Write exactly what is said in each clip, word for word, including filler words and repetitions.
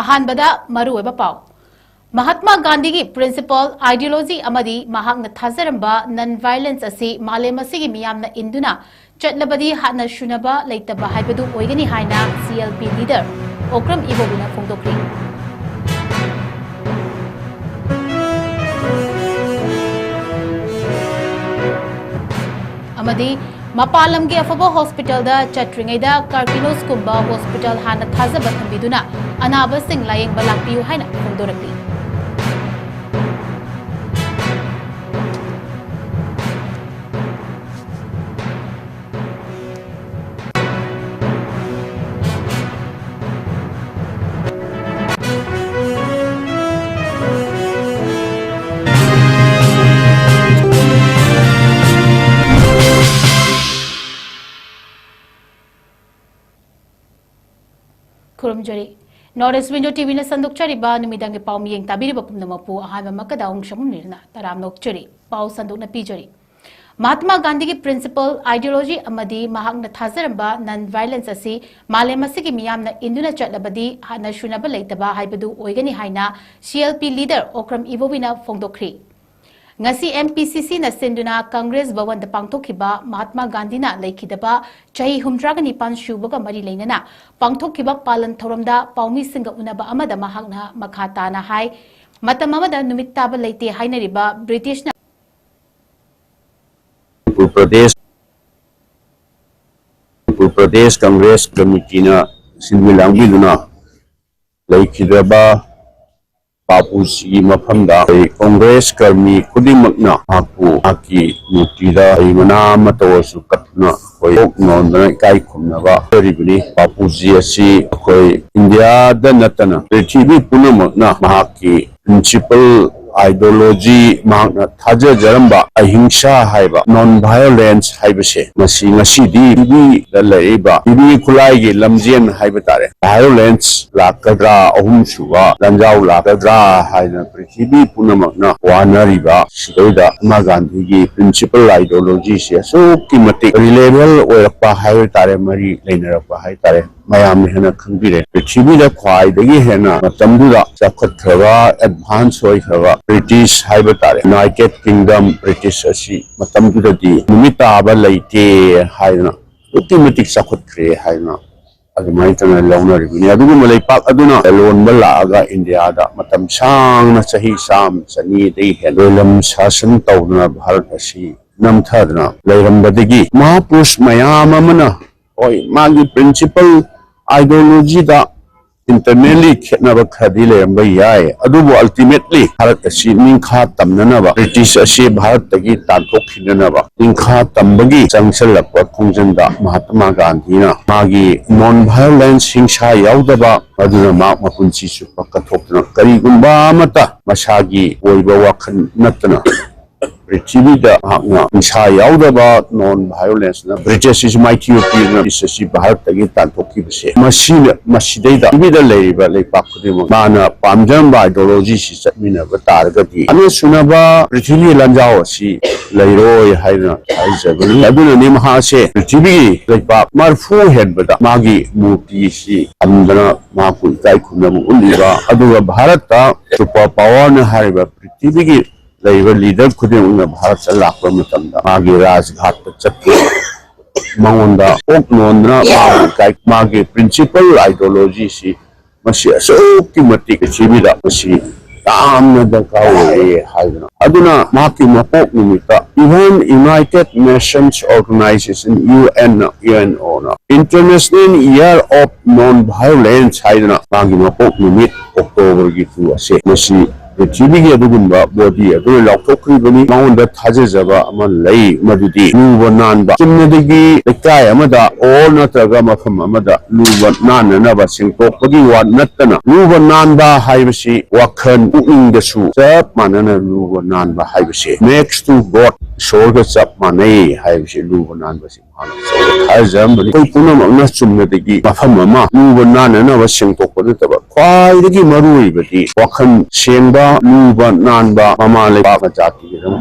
ꯑꯍꯥꯟꯕꯗ ꯃꯔꯨꯑꯣꯏꯕ ꯄꯥꯎ꯫ ꯃꯍꯥꯠꯃꯥ ꯒꯥꯟꯙꯤꯒꯤ principle, ideology ꯑꯃꯗꯤ ꯃꯍꯥꯛꯅ ꯊꯥꯖꯔꯝꯕ non violence ꯑꯁꯤ ꯃꯥꯂꯦꯝ ꯑꯁꯤꯒꯤ ꯃꯤꯌꯥꯝꯅ ꯏꯟꯗꯨꯅ ꯆꯠꯂꯕꯗꯤ ꯍꯥꯠꯅ ꯁꯨꯅꯕ ꯂꯩꯇꯕ ꯍꯥꯏꯕꯗꯨ ꯑꯣꯏꯒꯅꯤ ꯍꯥꯏꯅ C L P leader Okram ꯏꯕꯣꯕꯤꯅ ꯐꯣꯡꯗꯣꯛꯈ꯭ꯔꯤ꯫ ꯑꯃꯗꯤ ꯃꯄꯥꯟ ꯂꯝꯒꯤ ꯑꯐꯕ hospitalꯗ ꯆꯠꯇ꯭ꯔꯤꯉꯩꯗ Karkinosꯀꯨꯝꯕ hospital ꯍꯥꯟꯅ ꯊꯥꯖꯕ ꯊꯝꯕꯤꯗꯨꯅ ꯑꯅꯥꯕꯁꯤꯡ ꯂꯥꯌꯦꯡꯕ ꯂꯥꯛꯄꯤꯌꯨ ꯍꯥꯏꯅ ꯐꯣꯡꯗꯣꯔꯛꯂꯤ꯫ ꯈꯨꯔꯨꯝꯖꯔꯤ꯫ North East Window TVꯅ ꯁꯟꯗꯣꯛꯆꯔꯤꯕ ꯅꯨꯃꯤꯗꯥꯡꯒꯤ ꯄꯥꯎ ꯃꯤꯠꯌꯦꯡ ꯇꯥꯕꯤꯔꯤꯕ ꯄꯨꯝꯅꯃꯛꯄꯨ ꯑꯍꯥꯟꯕ ꯃꯛꯀꯗ ꯑꯍꯨꯝ ꯁꯃꯨꯝꯅꯤꯔꯅ ꯇꯔꯥꯝꯅ ꯑꯣꯛꯆꯔꯤ꯫ ꯄꯥꯎ ꯁꯟꯗꯣꯛꯅ ꯄꯤꯖꯔꯤ꯫ ꯃꯍꯥꯠꯃꯥ ꯒꯥꯟꯙꯤꯒꯤ principle, ideology ꯑꯃꯗꯤ ꯃꯍꯥꯛꯅ ꯊꯥꯖꯔꯝꯕ non violence ꯑꯁꯤ ꯃꯥꯂꯦꯝ ꯑꯁꯤꯒꯤ ꯃꯤꯌꯥꯝꯅ ꯏꯟꯗꯨꯅ ꯆꯠꯂꯕꯗꯤ ꯍꯥꯠꯅ ꯁꯨꯅꯕ ꯂꯩꯇꯕ ꯍꯥꯏꯕꯗꯨ ꯑꯣꯏꯒꯅꯤ ꯍꯥꯏꯅ C L P leader Okram ꯏꯕꯣꯕꯤꯅ ꯐꯣꯡꯗꯣꯛꯈ꯭ꯔꯤ꯫ ꯉꯁꯤ M P C Cꯅ ꯁꯤꯟꯗꯨꯅ Congress ꯚꯋꯟꯗ ꯄꯥꯡꯊꯣꯛꯈꯤꯕ ꯃꯍꯥꯠꯃꯥ ꯒꯥꯟꯙꯤꯅ ꯂꯩꯈꯤꯗꯕ ꯆꯍꯤ ꯍꯨꯝꯗ꯭ꯔꯥꯒ ꯅꯤꯄꯥꯟ ꯁꯨꯕꯒ ꯃꯔꯤ ꯂꯩꯅꯅ ꯄꯥꯡꯊꯣꯛꯈꯤꯕ ꯄꯥꯂꯟ ꯊꯧꯔꯝꯗ ꯄꯥꯎꯃꯤꯁꯤꯡꯒ ꯎꯅꯕ ꯑꯃꯗ ꯃꯍꯥꯛꯅ ꯃꯈꯥ ꯇꯥꯅ ꯍꯥꯏ, ꯃꯇꯝ ꯑꯃꯗ ꯅꯨꯃꯤꯠ ꯇꯥꯕ ꯂꯩꯇꯦ ꯍꯥꯏꯅꯔꯤꯕ ꯕ꯭ꯔꯤꯇꯤꯁꯅ ꯃꯅꯤꯄꯨꯔ ꯄ꯭ꯔꯗꯦꯁ, ꯃꯅꯤꯄꯨꯔ ꯄ꯭ꯔꯗꯦꯁ ꯀꯪꯒ꯭ꯔꯦꯁ ꯀꯃꯤꯇꯤꯅ ꯁꯤꯟꯕꯤ ꯂꯥꯡꯕꯤꯗꯨꯅ ꯂꯩꯈꯤꯗ꯭ꯔꯕ ꯕꯥꯄꯨꯖꯤꯒꯤ ꯃꯐꯝꯗ ꯑꯩꯈꯣꯏ ꯀꯪꯒ꯭ꯔꯦꯁ ꯀꯔꯃꯤ ꯈꯨꯗꯤꯡꯃꯛꯅ ꯃꯍꯥꯛꯄꯨ ꯃꯍꯥꯛꯀꯤ ꯃꯨꯔꯇꯤꯗ ꯂꯩ ꯃꯅꯥ ꯑꯃꯠꯇ ꯑꯣꯏꯔꯁꯨ ꯀꯠꯇꯨꯅ ꯑꯩꯈꯣꯏ ꯀꯣꯛ ꯅꯣꯟꯗꯅ ꯏꯀꯥꯏ ꯈꯨꯝꯅꯕ ꯇꯧꯔꯤꯕꯅꯤ꯫ ꯕꯥꯄꯨꯖꯤ ꯑꯁꯤ ꯑꯩꯈꯣꯏ ꯏꯟꯗꯤꯌꯥꯗ ꯅꯠꯇꯅ ꯄ꯭ꯔꯤꯊꯤꯕꯤ ꯄꯨꯝꯅꯃꯛꯅ ꯃꯍꯥꯛꯀꯤ principle, ideology, ꯃꯍꯥꯛꯅ ꯊꯥꯖꯖꯔꯝꯕ ꯑꯍꯤꯡꯁꯥ ꯍꯥꯏꯕ, non violence ꯍꯥꯏꯕꯁꯦ, ꯃꯁꯤ ꯉꯁꯤꯗꯤ ꯄ꯭ꯔꯤꯊꯤꯕꯤꯗ ꯂꯩꯔꯤꯕ ꯄ꯭ꯔꯤꯊꯤꯕꯤ ꯈꯨꯂꯥꯏꯒꯤ ꯂꯝꯖꯦꯟ ꯍꯥꯏꯕ ꯇꯥꯔꯦ, violence ꯂꯥꯛꯀꯗ꯭ꯔꯥ, ꯑꯍꯨꯝꯁꯨꯕ ꯂꯥꯟꯖꯥꯎ ꯂꯥꯛꯀꯗ꯭ꯔꯥ ꯍꯥꯏꯅ ꯄ꯭ꯔꯤꯊꯤꯕꯤ ꯄꯨꯝꯅꯃꯛꯅ ꯋꯥꯅꯔꯤꯕ ꯁꯤꯗꯩꯗ ꯃꯍꯥꯠꯃꯥ ꯒꯥꯟꯙꯤꯒꯤ principle, ideologyꯁꯦ ꯑꯁꯨꯛꯀꯤ ꯃꯇꯤꯛ relevant ꯑꯣꯏꯔꯛꯄ ꯍꯥꯏꯕ ꯇꯥꯔꯦ, ꯃꯔꯤ ꯂꯩꯅꯔꯛꯄ ꯍꯥꯏ ꯇꯥꯔꯦ꯫ ꯃꯌꯥꯝꯅ ꯍꯦꯟꯅ ꯈꯪꯕꯤꯔꯦ꯫ ꯄ꯭ꯔꯤꯊꯤꯕꯤꯗ ꯈ꯭ꯋꯥꯏꯗꯒꯤ ꯍꯦꯟꯅ ꯃꯇꯝꯗꯨꯗ ꯆꯥꯎꯈꯠꯈ꯭ꯔꯕ, ꯑꯦꯗꯚꯥꯟꯁ ꯑꯣꯏꯈ꯭ꯔꯕ ꯕ꯭ꯔꯤꯇꯤꯁ ꯍꯥꯏꯕ ꯇꯥꯔꯦ, ꯌꯨꯅꯥꯏꯇꯦꯠ ꯀꯤꯡꯗꯝ ꯕ꯭ꯔꯤꯇꯤꯁ ꯑꯁꯤ ꯃꯇꯝꯗꯨꯗꯗꯤ ꯅꯨꯃꯤꯠ ꯇꯥꯕ ꯂꯩꯇꯦ ꯍꯥꯏꯗꯅ, ꯑꯗꯨꯛꯀꯤ ꯃꯇꯤꯛ ꯆꯥꯎꯈꯠꯈ꯭ꯔꯦ ꯍꯥꯏꯗꯅ ꯑꯗꯨꯃꯥꯏꯅ ꯇꯧꯅ ꯂꯧꯅꯔꯤꯕꯅꯤ꯫ ꯑꯗꯨꯒꯨꯝꯕ ꯂꯩꯄꯥꯛ ꯑꯗꯨꯅ ꯂꯂꯣꯟꯕ ꯂꯥꯛꯑꯒ ꯏꯟꯗꯤꯌꯥꯗ ꯃꯇꯝ ꯁꯥꯡꯅ, ꯆꯍꯤ ꯆꯥꯝꯃ ꯆꯅꯤꯗꯒꯤ ꯍꯦꯟꯅ ꯂꯣꯏꯂꯝ ꯁꯥꯁꯟ ꯇꯧꯗꯨꯅ ꯚꯥꯔꯠ ꯑꯁꯤ ꯅꯝꯊꯗꯨꯅ ꯂꯩꯔꯝꯕꯗꯒꯤ ꯃꯍꯥꯄꯨꯔꯨꯁ ꯃꯌꯥꯝ ꯑꯃꯅ, ꯍꯣꯏ, ꯃꯥꯒꯤ ꯄ꯭ꯔꯤꯟꯁꯤꯄꯜ ꯑꯥꯏꯗꯤꯌꯣꯂꯣꯖꯤꯗ ꯏꯟꯇꯔꯅꯦꯜꯂꯤ ꯈꯦꯠꯅꯕ ꯈꯔꯗꯤ ꯂꯩꯔꯝꯕ ꯌꯥꯏ, ꯑꯗꯨꯕꯨ ꯑꯜꯇꯤꯃꯦꯠꯂꯤ ꯚꯥꯔꯠ ꯑꯁꯤ ꯅꯤꯡꯈꯥ ꯇꯝꯅꯅꯕ, ꯕ꯭ꯔꯤꯇꯤꯁ ꯑꯁꯤ ꯚꯥꯔꯠꯇꯒꯤ ꯇꯥꯟꯊꯣꯛꯈꯤꯅꯅꯕ ꯅꯤꯡꯈꯥ ꯇꯝꯕꯒꯤ ꯆꯪꯁꯤꯜꯂꯛꯄ ꯈꯣꯡꯖꯪꯗ ꯃꯍꯥꯇꯃꯥ ꯒꯥꯟꯙꯤꯅ ꯃꯥꯒꯤ ꯅꯣꯟ ꯚꯥꯏꯑꯣꯂꯦꯟꯁ, ꯍꯤꯡꯁꯥ ꯌꯥꯎꯗꯕ, ꯑꯗꯨꯅ ꯃꯍꯥꯛ ꯃꯄꯨꯟꯁꯤ ꯆꯨꯞꯄ ꯀꯠꯊꯣꯛꯇꯨꯅ ꯀꯔꯤꯒꯨꯝꯕ ꯑꯃꯠꯇ ꯃꯁꯥꯒꯤ ꯑꯣꯏꯕ ꯋꯥꯈꯜ ꯅꯠꯇꯅ ꯄ꯭ꯔꯤꯊꯤꯕꯤꯗ ꯃꯍꯥꯛꯅ ꯍꯤꯡꯁꯥ ꯌꯥꯎꯗꯕ ꯅꯣꯟ ꯚꯥꯏꯑꯣꯂꯦꯟꯁꯅ ꯕ꯭ꯔꯤꯇꯤꯁ ꯑꯁꯤꯁꯨ ꯃꯥꯏꯊꯤꯕ ꯄꯤꯗꯨꯅ ꯕ꯭ꯔꯤꯇꯤꯁ ꯑꯁꯤ ꯚꯥꯔꯠꯇꯒꯤ ꯇꯥꯟꯊꯣꯛꯈꯤꯕꯁꯦ, ꯃꯁꯤꯅ, ꯃꯁꯤꯗꯩꯗ ꯄ꯭ꯔꯤꯊꯤꯕꯤꯗ ꯂꯩꯔꯤꯕ ꯂꯩꯄꯥꯛ ꯈꯨꯗꯤꯡꯃꯛ ꯃꯥꯅ ꯄꯥꯝꯖꯔꯝꯕ ꯑꯥꯏꯗꯤꯌꯣꯂꯣꯖꯤꯁꯤ ꯆꯠꯃꯤꯟꯅꯕ ꯇꯥꯔꯒꯗꯤ ꯑꯅꯤꯁꯨꯅꯕ ꯄ꯭ꯔꯤꯊꯤꯕꯤ ꯂꯥꯟꯖꯥꯎ ꯑꯁꯤ ꯂꯩꯔꯣꯏ ꯍꯥꯏꯗꯅ ꯍꯥꯏꯖꯕꯅꯤ꯫ ꯑꯗꯨꯅꯅꯤ ꯃꯍꯥꯛꯁꯦ ꯄ꯭ꯔꯤꯊꯤꯕꯤꯒꯤ ꯂꯩꯄꯥꯛ ꯃꯔꯐꯨ ꯍꯦꯟꯕꯗ ꯃꯥꯒꯤ ꯃꯨꯔꯇꯤꯁꯤ ꯊꯝꯗꯅ ꯃꯍꯥꯛꯄꯨ ꯏꯀꯥꯏ ꯈꯨꯝꯅꯕ ꯎꯠꯂꯤꯕ, ꯑꯗꯨꯒ ꯚꯥꯔꯠꯇ ꯁꯨꯄꯔ ꯄꯥꯋꯔꯅ ꯍꯥꯏꯔꯤꯕ ꯄ꯭ꯔꯤꯊꯤꯕꯤꯒꯤ ꯂꯩꯔꯤꯕ ꯂꯤꯗꯔ ꯈꯨꯗꯤꯡꯃꯛꯅ ꯚꯥꯔꯠꯇ ꯂꯥꯛꯄ ꯃꯇꯝꯗ ꯃꯥꯒꯤ ꯔꯥꯖꯘꯥꯠꯇ ꯆꯠꯇꯨꯅ ꯃꯉꯣꯟꯗ ꯀꯣꯛ ꯅꯣꯟꯗꯨꯅ ꯃꯥꯕꯨ ꯏꯀꯥꯏ, ꯃꯥꯒꯤ ꯄ꯭ꯔꯤꯟꯁꯤꯄꯜ ꯑꯥꯏꯗꯤꯌꯣꯂꯣꯖꯤꯁꯤ ꯃꯁꯤ ꯑꯁꯨꯛꯀꯤ ꯃꯇꯤꯛ ꯄ꯭ꯔꯤꯊꯤꯕꯤꯗ ꯃꯁꯤ ꯌꯥꯝꯅ ꯗꯔꯀꯥꯔ ꯑꯣꯏꯌꯦ ꯍꯥꯏꯗꯅ꯫ ꯑꯗꯨꯅ ꯃꯍꯥꯛꯀꯤ ꯃꯄꯣꯛ ꯅꯨꯃꯤꯠꯇ even United Nations Organization, UN, UNO ꯅ International Year of Non-Violence ꯍꯥꯏꯗꯅ ꯃꯥꯒꯤ ꯃꯄꯣꯛ ꯅꯨꯃꯤꯠ ꯑꯣꯛꯇꯣꯕꯔꯒꯤ ꯇꯨ ꯑꯁꯦ ꯃꯁꯤ ꯄ꯭ꯔꯤꯊꯤꯕꯤꯒꯤ ꯑꯗꯨꯒꯨꯝꯕ ꯕꯣꯗꯤ ꯑꯗꯨꯅ ꯂꯥꯎꯊꯣꯛꯈ꯭ꯔꯤꯕꯅꯤ꯫ ꯃꯉꯣꯟꯗ ꯊꯥꯖꯖꯕ ꯑꯃ ꯂꯩ, ꯃꯗꯨꯗꯤ ꯂꯨꯕ ꯅꯥꯟꯕ, ꯆꯨꯝꯅꯗꯒꯤ ꯂꯩꯀꯥꯏ ꯑꯃꯗ ꯑꯣꯔ ꯅꯠꯇ꯭ꯔꯒ ꯃꯐꯝ ꯑꯃꯗ ꯂꯨꯕ ꯅꯥꯟꯅꯅꯕ ꯁꯦꯡꯗꯣꯛꯄꯒꯤ ꯋꯥ ꯅꯠꯇꯅ, ꯂꯨꯕ ꯅꯥꯟꯕ ꯍꯥꯏꯕꯁꯤ ꯋꯥꯈꯜ ꯄꯨꯛꯅꯤꯡꯗꯁꯨ ꯆꯞ ꯃꯥꯟꯅꯅ ꯂꯨꯕ ꯅꯥꯟꯕ ꯍꯥꯏꯕꯁꯤ next to God, ꯏꯁꯣꯔꯒ ꯆꯞ ꯃꯥꯟꯅꯩ ꯍꯥꯏꯕꯁꯤ ꯂꯨꯕ ꯅꯥꯟꯕꯁꯤ ꯃꯍꯥꯛꯅ ꯑꯆꯧꯕ ꯊꯥꯖꯔꯝꯕꯅꯤ꯫ ꯑꯩꯈꯣꯏ ꯄꯨꯝꯅꯃꯛꯅ ꯆꯨꯝꯅꯗꯒꯤ ꯃꯐꯝ ꯑꯃ ꯂꯨꯕ ꯅꯥꯟꯅꯅꯕ ꯁꯦꯡꯗꯣꯛꯄ ꯅꯠꯇꯕ, ꯈ꯭ꯋꯥꯏꯗꯒꯤ ꯃꯔꯨ ꯑꯣꯏꯕꯗꯤ ꯋꯥꯈꯜ ꯁꯦꯡꯕ, ꯂꯨꯕ ꯅꯥꯟꯕ ꯃꯃꯥ ꯂꯩꯕꯥꯛ ꯃꯆꯥ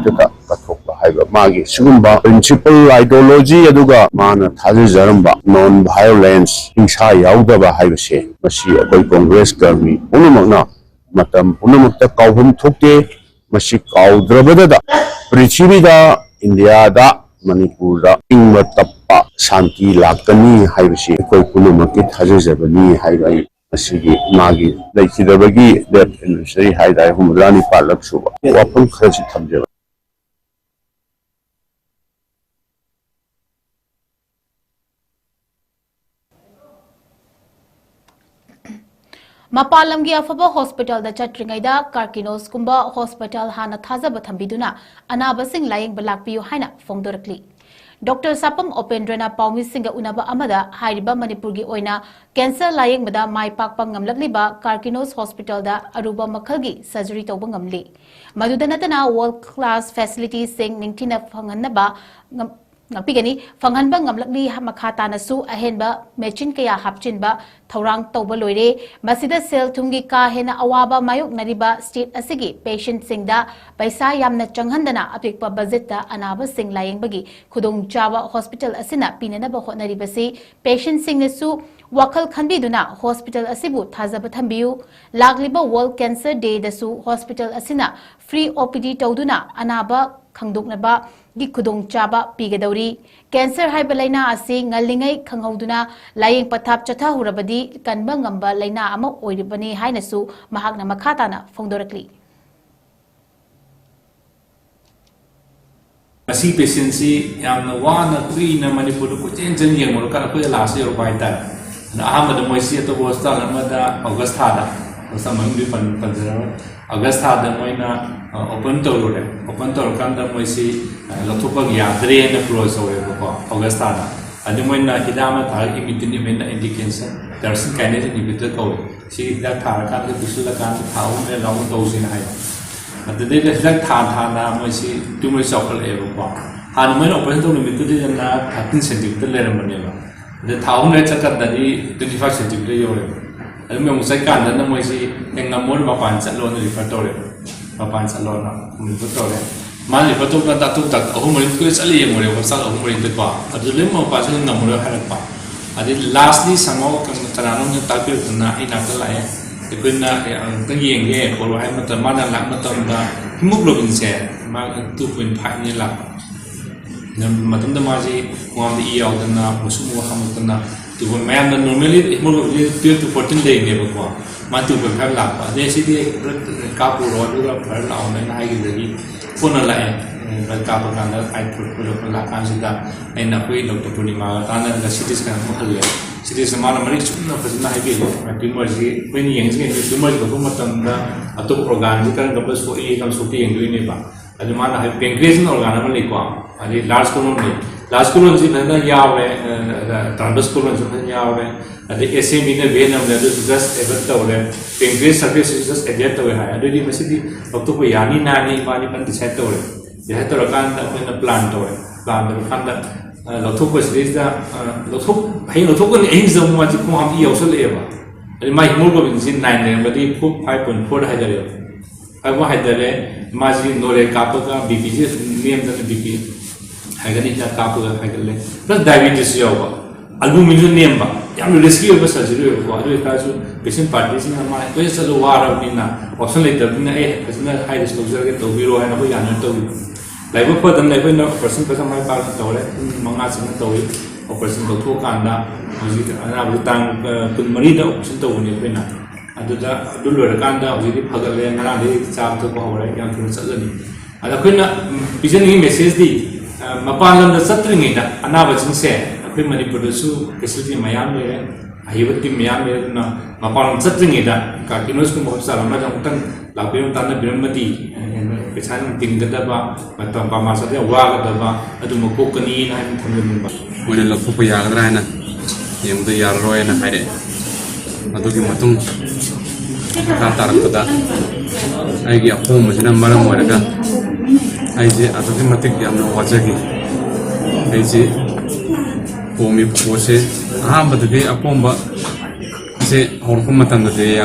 ꯀꯠꯊꯣꯛꯄ ꯍꯥꯏꯕ ꯃꯥꯒꯤ ꯁꯤꯒꯨꯝꯕ principle, ideology, ꯑꯗꯨꯒ ꯃꯥꯅ ꯊꯥꯖꯖꯔꯝꯕ non violence, ꯍꯤꯡꯁꯥ ꯌꯥꯎꯗꯕ ꯍꯥꯏꯕꯁꯦ, ꯃꯁꯤ ꯑꯩꯈꯣꯏ ꯀꯣꯡꯒ꯭ꯔꯦꯁ ꯀꯔꯃꯤ ꯄꯨꯝꯅꯃꯛꯅ ꯃꯇꯝ ꯄꯨꯝꯅꯃꯛꯇ ꯀꯥꯎꯐꯝ ꯊꯣꯛꯇꯦ꯫ ꯃꯁꯤ ꯀꯥꯎꯗ꯭ꯔꯕꯗ ꯄ꯭ꯔꯤꯊꯤꯕꯤꯗ, ꯏꯟꯗꯤꯌꯥꯗ, ꯃꯅꯤꯄꯨꯔꯗ ꯏꯪꯕ ꯇꯞꯄ ꯁꯥꯟꯇꯤ ꯂꯥꯛꯀꯅꯤ ꯍꯥꯏꯕꯁꯤ ꯑꯩꯈꯣꯏ ꯄꯨꯝꯅꯃꯛꯀꯤ ꯊꯥꯖꯖꯕꯅꯤ ꯍꯥꯏꯕ ꯑꯩ ꯉꯁꯤꯒꯤ ꯃꯥꯒꯤ ꯂꯩꯈꯤꯗꯕꯒꯤ death anniversary ꯍꯥꯏꯇꯥꯔꯦ, ꯍꯨꯝꯐꯨꯇꯔꯥꯅꯤ ꯄꯥꯜꯂꯛ ꯁꯨꯕ ꯋꯥꯐꯝ ꯈꯔꯁꯤ ꯊꯝꯖꯕꯅꯤ꯫ ꯃꯄꯥꯟ ꯂꯝꯒꯤ ꯑꯐꯕ ꯍꯣꯁꯄꯤꯇꯥꯜꯗ ꯆꯠꯇ꯭ꯔꯤꯉꯩꯗ ꯀꯥꯔꯀꯤꯅꯣꯁꯀꯨꯝꯕ ꯍꯣꯁꯄꯤꯇꯥꯜ ꯍꯥꯟꯅ ꯊꯥꯖꯕ ꯊꯝꯕꯤꯗꯨꯅ ꯑꯅꯥꯕꯁꯤꯡ ꯂꯥꯌꯦꯡꯕ ꯂꯥꯛꯄꯤꯌꯨ ꯍꯥꯏꯅ ꯐꯣꯡꯗꯣꯔꯛꯂꯤ꯫ ꯗꯣꯛꯇꯔ ꯁꯥꯄꯝ ꯑꯣꯄꯦꯟꯗ꯭ꯔꯅ ꯄꯥꯎꯃꯤꯁꯤꯡꯒ ꯎꯅꯕ ꯑꯃꯗ ꯍꯥꯏꯔꯤꯕ ꯃꯅꯤꯄꯨꯔꯒꯤ ꯑꯣꯏꯅ ꯀꯦꯟꯁꯔ ꯂꯥꯌꯦꯡꯕꯗ ꯃꯥꯏ ꯄꯥꯛꯄ ꯉꯝꯂꯛꯂꯤꯕ ꯀꯥꯔꯀꯤꯅꯣꯁ ꯍꯣꯁꯄꯤꯇꯥꯜꯗ ꯑꯔꯨꯕ ꯃꯈꯜꯒꯤ ꯁꯔꯖꯔꯤ ꯇꯧꯕ ꯉꯝꯂꯤ꯫ ꯃꯗꯨꯗ ꯅꯠꯇꯅ world class facilitiesꯁꯤꯡ ꯅꯤꯡꯊꯤꯅ ꯐꯪꯍꯟꯅꯕ ꯉꯝ-, ꯉꯥꯛꯄꯤꯒꯅꯤ꯫ ꯐꯪꯍꯟꯕ ꯉꯝꯂꯛꯂꯤ꯫ ꯃꯈꯥ ꯇꯥꯅꯁꯨ ꯑꯍꯦꯟꯕ ꯃꯦꯆꯤꯟ ꯀꯌꯥ ꯍꯥꯞꯆꯤꯟꯕ ꯊꯧꯔꯥꯡ ꯇꯧꯕ ꯂꯣꯏꯔꯦ꯫ ꯃꯁꯤꯗ ꯁꯦꯜ ꯊꯨꯝꯒꯤ ꯀꯥ ꯍꯦꯟꯅ ꯑꯋꯥꯕ ꯃꯥꯌꯣꯛꯅꯔꯤꯕ state ꯑꯁꯤꯒꯤ patientꯁꯤꯡꯗ ꯄꯩꯁꯥ ꯌꯥꯝꯅ ꯆꯪꯍꯟꯗꯅ ꯑꯄꯤꯛꯄ budgetꯇ ꯑꯅꯥꯕꯁꯤꯡ ꯂꯥꯌꯦꯡꯕꯒꯤ ꯈꯨꯗꯣꯡꯆꯥꯕ ꯍꯣꯁꯄꯤꯇꯥꯜ ꯑꯁꯤꯅ ꯄꯤꯅꯅꯕ ꯍꯣꯠꯅꯔꯤꯕꯁꯤ patientꯁꯤꯡꯅꯁꯨ ꯋꯥꯈꯜ ꯈꯟꯕꯤꯗꯨꯅ ꯍꯣꯁꯄꯤꯇꯥꯜ ꯑꯁꯤꯕꯨ ꯊꯥꯖꯕ ꯊꯝꯕꯤꯌꯨ꯫ ꯂꯥꯛꯂꯤꯕ World Cancer Dayꯗꯁꯨ ꯍꯣꯁꯄꯤꯇꯥꯜ ꯑꯁꯤꯅ free OPD ꯇꯧꯗꯨꯅ ꯑꯅꯥꯕ ꯈꯪꯗꯣꯛꯅꯕꯒꯤ ꯈꯨꯗꯣꯡꯆꯥꯕ ꯄꯤꯒꯗꯧꯔꯤ꯫ ꯀꯦꯟꯁꯔ ꯍꯥꯏꯕ ꯂꯥꯏꯅꯥ ꯑꯁꯤ ꯉꯜꯂꯤꯉꯩ ꯈꯪꯍꯧꯗꯨꯅ ꯂꯥꯌꯦꯡ ꯄꯊꯥꯞ ꯆꯠꯊꯍꯧꯔꯕꯗꯤ ꯀꯟꯕ ꯉꯝꯕ ꯂꯥꯏꯅꯥ ꯑꯃ ꯑꯣꯏꯔꯤꯕꯅꯤ ꯍꯥꯏꯅꯁꯨ ꯃꯍꯥꯛꯅ ꯃꯈꯥ ꯇꯥꯅ ꯐꯣꯡꯗꯣꯔꯛꯂꯤ꯫ ꯃꯁꯤ patientꯁꯤ ꯌꯥꯝꯅ ꯋꯥꯅ ꯀꯨꯏꯅ ꯃꯅꯤꯄꯨꯔꯗ ꯀꯣꯏꯆꯦꯟ ꯆꯦꯟ ꯌꯦꯡꯉꯨꯔꯀꯥꯟꯗ ꯑꯩꯈꯣꯏꯗ ꯂꯥꯁꯇ ꯌꯧꯔꯛꯄ ꯍꯥꯏꯇꯥꯔꯦ꯫ ꯑꯗ ꯑꯍꯥꯟꯕꯗ ꯃꯣꯏꯁꯤ ꯑꯇꯣꯞꯄ ꯍꯣꯁꯄꯤꯇꯥꯜ ꯑꯃꯗ ꯑꯣꯒꯁ ꯊꯥꯗ, ꯍꯣꯁꯄꯤꯇꯥꯜ ꯃꯃꯤꯡꯗꯤ ꯄꯟ-, ꯄꯟꯖꯔꯔꯣꯏ, ꯑꯣꯒꯁ ꯊꯥꯗ ꯃꯣꯏꯅ open ꯇꯧꯔꯨꯔꯦ꯫ Open ꯇꯧꯔꯀꯥꯟꯗ ꯃꯣꯏꯁꯤ ꯂꯧꯊꯣꯛꯄ ꯌꯥꯗ꯭ꯔꯦꯅ close ꯇꯧꯋꯦꯕꯀꯣ ꯑꯣꯒꯁ ꯊꯥꯗ꯫ ꯑꯗꯨ ꯃꯣꯏꯅ ꯍꯤꯗꯥꯛ ꯑꯃ ꯊꯥꯔꯒ ꯏꯃꯤꯇꯤꯅꯤꯞ ꯑꯦꯟꯇꯤ ꯀꯦꯟꯁꯔ, ꯇꯥꯏꯔꯣꯁꯤꯟ ꯀꯥꯏꯅꯦꯁ ꯏꯟꯍꯤꯕꯤꯇꯔ ꯀꯧꯋꯦ꯫ ꯁꯤ ꯍꯤꯗꯥꯛ ꯊꯥꯔꯀꯥꯟꯗ ꯄꯤꯁꯤꯜꯂꯀꯥꯟꯗ ꯊꯥ ꯑꯍꯨꯝ ꯂꯩꯔ ꯑꯃꯨꯛ ꯇꯧꯁꯦꯅ ꯍꯥꯏꯕ꯫ ꯑꯗꯨꯗꯩꯗ ꯍꯤꯗꯥꯛ ꯊꯥ ꯊꯥꯅ ꯃꯣꯏꯁꯤ ꯇ꯭ꯌꯨꯃꯔ ꯆꯥꯎꯈꯠꯂꯛꯑꯦꯕꯀꯣ꯫ ꯍꯥꯟꯅ ꯃꯣꯏꯅ ꯑꯣꯄꯔꯦꯁꯟ ꯇꯧ ꯅꯨꯃꯤꯠꯇꯨꯗꯩꯗꯅ ꯊꯥꯔꯇꯤꯟ ꯁꯦꯟꯇꯤꯃꯤꯇꯔ ꯂꯩꯔꯝꯕꯅꯦꯕ꯫ ꯑꯗ ꯊꯥ ꯑꯍꯨꯝ ꯂꯩꯔ ꯆꯠꯀꯥꯟꯗꯗꯤ ꯇ꯭ꯋꯦꯟꯇꯤ ꯐꯥꯏꯚ ꯁꯦꯟꯇꯤꯃꯤꯇꯔ ꯌꯧꯔꯦꯕ꯫ ꯑꯗꯨ ꯃꯣꯏ ꯑꯃꯨꯛ ꯆꯠꯀꯥꯟꯗꯅ ꯃꯣꯏꯁꯤ ꯍꯦꯛ ꯉꯝꯃꯣꯏ, ꯃꯄꯥꯟ ꯆꯠꯂꯣꯅ ꯔꯤꯐꯔ ꯇꯧꯔꯦꯕ꯫ ꯃꯄꯥꯟ ꯆꯠꯂꯣꯅ ꯔꯤꯐꯔ ꯇꯧꯔꯦ꯫ ꯃꯥꯅ ꯔꯤꯐꯔ ꯇꯧꯕ ꯀꯥꯟꯗ ꯑꯇꯣꯞꯄ ꯗꯥꯛꯇꯔ ꯑꯍꯨꯝ ꯃꯔꯤ ꯀꯨꯏꯅ ꯆꯠꯂ ꯌꯦꯡꯉꯨꯔꯦ, ꯍꯣꯁꯄꯤꯇꯥꯜ ꯑꯍꯨꯝ ꯃꯔꯤꯗꯀꯣ꯫ ꯑꯗꯨ ꯂꯣꯏꯅꯃꯛ ꯃꯄꯥꯁꯤꯅ ꯉꯝꯃꯔꯣꯏ ꯍꯥꯏꯔꯛꯄ꯫ ꯑꯗꯩ ꯂꯥꯁꯂꯤ ꯁꯝꯍꯥꯎ ꯀꯅꯥꯅꯣꯝꯅ ꯇꯥꯛꯄꯤꯔꯛꯇꯅ ꯑꯩ ꯅꯥꯛꯇ ꯂꯥꯛꯑꯦ꯫ ꯑꯩꯈꯣꯏꯅ ꯑꯃꯨꯛꯇꯪ ꯌꯦꯡꯒꯦ ꯈꯣꯠꯂꯣ ꯍꯥꯏꯕ ꯃꯇꯝꯗ, ꯃꯥꯅ ꯂꯥꯛꯄ ꯃꯇꯝꯗ ꯍꯤꯃꯣꯒ꯭ꯂꯣꯕꯤꯟꯁꯦ ꯃꯥ ꯇꯨ ꯄꯣꯏꯟ ꯐꯥꯏꯚꯅꯤ ꯂꯥꯛꯄ꯫ ꯃꯇꯝꯗ ꯃꯥꯁꯤ ꯈꯣꯡꯒꯥꯝꯗ ꯏ ꯌꯥꯎꯗꯅ, ꯃꯨꯁꯨꯛ ꯃꯨꯕ ꯍꯥꯝꯃꯛꯇꯅ, ꯇꯨ ꯄꯣꯏꯟ, ꯃꯌꯥꯝꯅ normally ꯍꯤꯃꯣꯒ꯭ꯂꯣꯕꯤꯟ ꯇꯨꯌꯦꯜꯞ to ꯐꯣꯔꯇꯤꯟ ꯂꯩꯅꯦꯕꯀꯣ꯫ ꯃꯥ ꯇꯨ ꯄꯣꯏꯟ ꯐꯥꯏꯚ ꯂꯥꯛꯄ꯫ ꯑꯗꯩ ꯁꯤꯗꯤ ꯀꯥꯞꯄꯨꯔꯣ ꯑꯗꯨꯒ ꯐꯔ ꯂꯥꯛꯑꯣꯅ ꯑꯩꯅ ꯍꯥꯏꯈꯤꯕꯗꯒꯤ ꯀꯣꯟꯅ ꯂꯥꯛꯑꯦ꯫ ꯕ꯭ꯂꯗ ꯀꯥꯞꯄ ꯀꯥꯟꯗ ꯑꯩꯠ ꯐꯣꯔꯇꯤ ꯐꯣꯔ ꯂꯥꯛꯀꯥꯟꯁꯤꯗ ꯑꯩꯅ ꯑꯩꯈꯣꯏ ꯗꯣꯛꯇꯔ ꯄꯨꯔꯅꯤꯃꯥꯒ ꯇꯥꯟꯅꯔꯒ ꯁꯤ ꯇꯤ ꯁ꯭ꯀꯦꯟ ꯑꯃꯨꯛ ꯍꯜꯂꯦ꯫ ꯁꯤ ꯇꯤ ꯁ꯭ꯀꯦꯟ ꯃꯥꯅ ꯃꯔꯤꯛ ꯆꯨꯝꯅ ꯐꯖꯅ ꯍꯥꯏꯕꯤꯔꯦ꯫ ꯇ꯭ꯌꯨꯃꯔꯁꯤ ꯑꯩꯈꯣꯏꯅ ꯌꯦꯡꯁꯤ ꯀꯩꯅꯣ, ꯇ꯭ꯌꯨꯃꯔꯁꯤ ꯂꯧꯊꯣꯛꯄ ꯃꯇꯝꯗ ꯑꯇꯣꯞꯄ ꯑꯣꯔꯒꯥꯟꯁꯤ ꯀꯔꯝ ꯀꯔꯝꯕ ꯁꯣꯛꯏ, ꯀꯔꯝ ꯁꯣꯛꯇꯦ ꯌꯦꯡꯗꯣꯏꯅꯦꯕ꯫ ꯑꯗꯨ ꯃꯥꯅ ꯍꯥꯏ pancreas ꯑꯣꯔꯒꯥꯟ ꯑꯃ ꯂꯩꯀꯣ, ꯑꯗꯩ ꯂꯥꯔꯖ ꯀꯣꯂꯣꯟ ꯂꯩ꯫ ꯂꯥꯔꯖ ꯀꯣꯂꯣꯟꯁꯤ ꯐꯖꯅ ꯌꯥꯎꯔꯦ, ꯇ꯭ꯔꯥꯟꯁꯚꯔꯁ ꯀꯣꯂꯣꯟꯁꯨ ꯐꯖꯅ ꯌꯥꯎꯔꯦ, ꯑꯗꯩ ꯑꯦꯁ ꯑꯦꯝ ꯕꯤꯅ ꯚꯦꯟ ꯑꯃ ꯂꯩ, ꯑꯗꯨꯁꯨ ꯖꯁ ꯑꯦꯕꯦꯠ ꯇꯧꯔꯦ, pancreas surface ꯁꯨ ꯖꯁ ꯑꯦꯕꯦꯠ ꯇꯧꯔꯦ ꯍꯥꯏ꯫ ꯑꯗꯨꯗꯤ ꯃꯁꯤꯗꯤ ꯂꯧꯊꯣꯛꯄ ꯌꯥꯅꯤ ꯅꯥꯅꯤ ꯏꯕꯥꯅꯤ ꯐꯖꯅ ꯗꯤꯁꯥꯏꯠ ꯇꯧꯔꯦ꯫ ꯗꯤꯁꯥꯏꯠ ꯇꯧꯔꯀꯥꯟꯗ ꯑꯩꯈꯣꯏꯅ ꯄ꯭ꯂꯥꯟ ꯇꯧꯔꯦ꯫ ꯄ꯭ꯂꯥꯟ ꯇꯧꯔꯀꯥꯟꯗ ꯑ, ꯂꯧꯊꯣꯛꯄꯁꯤꯗꯩꯁꯤꯗ ꯑ, ꯂꯧꯊꯣꯛ ꯍꯌꯦꯡ ꯂꯧꯊꯣꯛꯀꯅꯤ, ꯑꯍꯤꯡꯁꯤꯗ ꯑꯃꯨꯛ ꯃꯥꯁꯤ ꯈꯣꯡ ꯍꯥꯝꯕ ꯌꯥꯎꯁꯜꯂꯛꯑꯦꯕ꯫ ꯑꯗꯩ ꯃꯥꯏ ꯍꯤꯃꯣꯒ꯭ꯂꯣꯕꯤꯟꯁꯤ ꯅꯥꯏꯟ ꯂꯩꯔꯝꯕꯗꯤ ꯐꯣꯔ, ꯐꯥꯏꯚ ꯄꯣꯏꯟ ꯐꯣꯔꯗ ꯍꯥꯏꯊꯔꯦꯕ꯫ ꯐꯥꯏꯚ ꯄꯣꯏꯟ ꯍꯥꯏꯊꯔꯦ, ꯃꯥꯁꯤ ꯅꯣꯔꯦ ꯀꯥꯞꯄꯒ ꯕꯤ ꯄꯤꯁꯤ ꯅꯦꯝꯗꯅ ꯕꯤ ꯄꯤ ꯍꯥꯏꯒꯠꯂꯤ, ꯍꯤꯗꯥꯛ ꯀꯥꯞꯄꯒ ꯍꯥꯏꯒꯠꯂꯦ꯫ ꯄ꯭ꯂꯁ ꯗꯥꯏꯕꯤꯇꯤꯁꯁꯨ ꯌꯥꯎꯕ, ꯑꯜꯕꯨꯃꯤꯟꯁꯨ ꯅꯦꯝꯕ, ꯌꯥꯝꯅ ꯔꯤꯁꯀꯤ ꯑꯣꯏꯕ ꯁꯔꯖꯔꯤ ꯑꯣꯏꯕꯀꯣ꯫ ꯑꯗꯨ ꯑꯣꯏꯇꯥꯔꯁꯨ ꯄꯦꯁꯦꯟ ꯄꯥꯔꯇꯤꯁꯤꯅ ꯃꯥ ꯑꯩꯈꯣꯏ ꯆꯠꯂ ꯋꯥꯔꯕꯅꯤꯅ ꯑꯣꯞꯁꯟ ꯂꯩꯇꯕꯅꯤꯅ ꯑꯩ ꯐꯖꯅ ꯍꯥꯏ ꯔꯤꯁꯛ ꯂꯧꯖꯔꯒꯦ, ꯇꯧꯕꯤꯔꯣ ꯍꯥꯏꯅ ꯑꯩꯈꯣꯏ ꯌꯥꯅ ꯇꯧꯕꯤꯕ꯫ ꯂꯥꯏꯕꯛ ꯐꯗꯅ ꯑꯩꯈꯣꯏꯅ ꯑꯣꯄꯔꯦꯁꯟ ꯐꯖꯅ ꯃꯥꯏ ꯄꯥꯛꯅ ꯇꯧꯔꯦ꯫ ꯄꯨꯡ ꯃꯉꯥ ꯆꯪꯅ ꯇꯧꯏ꯫ ꯑꯣꯄꯔꯦꯁꯟ ꯇꯧꯊꯣꯛꯑꯀꯥꯟꯗ ꯍꯧꯖꯤꯛ ꯑꯅꯥꯕꯗꯨ ꯇꯥꯡ, ꯑ, ꯀꯨꯟꯃꯔꯤꯗ ꯑꯣꯄꯔꯦꯁꯟ ꯇꯧꯕꯅꯤ ꯑꯩꯈꯣꯏꯅ꯫ ꯑꯗꯨꯗ ꯑꯗꯨ ꯂꯣꯏꯔꯀꯥꯟꯗ ꯍꯧꯖꯤꯛꯇꯤ ꯐꯒꯠꯂꯦ, ꯉꯔꯥꯡꯗꯒꯤ ꯆꯥꯕ ꯊꯛꯄ ꯍꯧꯔꯦ, ꯌꯥꯝ ꯊꯨꯅ ꯆꯠꯂꯅꯤ꯫ ꯑꯗ ꯑꯩꯈꯣꯏꯅ, ꯎꯝ, ꯄꯤꯖꯅꯤꯡꯉꯤ ꯃꯦꯁꯦꯖꯇꯤ, ꯑ, ꯃꯄꯥꯟ ꯂꯝꯗ ꯆꯠꯇ꯭ꯔꯤꯉꯩꯗ ꯑꯅꯥꯕꯁꯤꯡꯁꯦ ꯑꯩꯈꯣꯏ ꯃꯅꯤꯄꯨꯔꯗꯁꯨ ꯐꯦꯁꯤꯂꯤꯇꯤ ꯃꯌꯥꯝ ꯂꯩꯔꯦ, ꯑꯍꯩꯕ ꯇꯤꯝ ꯃꯌꯥꯝ ꯂꯩꯔꯦ꯫ ꯑꯗꯨꯅ ꯃꯄꯥꯟ ꯂꯝ ꯆꯠꯇ꯭ꯔꯤꯉꯩꯗ ꯀꯥꯔꯀꯤꯅꯣꯁꯀꯨꯝꯕ ꯍꯣꯁꯄꯤꯇꯥꯜ ꯑꯃꯗ ꯑꯃꯨꯛꯇꯪ ꯂꯥꯛꯄꯤꯔꯝ ꯇꯥꯟꯅꯕꯤꯔꯝꯃꯗꯤ, ꯑ, ꯄꯩꯁꯥ ꯌꯥꯝ ꯇꯤꯡꯒꯗꯕ, ꯃꯇꯝ ꯄ꯭ꯔꯃꯥꯟ ꯆꯠꯄ ꯌꯥꯝ ꯋꯥꯒꯗꯕ ꯑꯗꯨꯝꯕ ꯀꯣꯛꯀꯅꯤꯅ ꯍꯥꯏꯅ ꯊꯝꯖꯅꯤꯡꯕ꯫ ꯃꯣꯏꯅ ꯂꯧꯊꯣꯛꯄ ꯌꯥꯒꯗ꯭ꯔꯥ ꯍꯥꯏꯅ ꯌꯦꯡꯕꯗ ꯌꯥꯔꯔꯣꯏꯅ ꯍꯥꯏꯔꯛꯑꯦ꯫ ꯑꯗꯨꯒꯤ ꯃꯇꯨꯡ ꯃꯈꯥ ꯇꯥꯔꯛꯄꯗ ꯑꯩꯒꯤ ꯑꯄꯣꯝꯕꯁꯤꯅ ꯃꯔꯝ ꯑꯣꯏꯔꯒ ꯑꯩꯁꯦ ꯑꯗꯨꯛꯀꯤ ꯃꯇꯤꯛ ꯌꯥꯝꯅ ꯋꯥꯖꯈꯤ꯫ ꯑꯩꯁꯦ ꯄꯣꯝꯃꯤꯕ ꯄꯣꯠꯁꯦ ꯑꯍꯥꯟꯕꯗꯗꯤ ꯑꯄꯣꯝꯕ ꯁꯦ ꯍꯧꯔꯛꯄ ꯃꯇꯝꯗꯗꯤ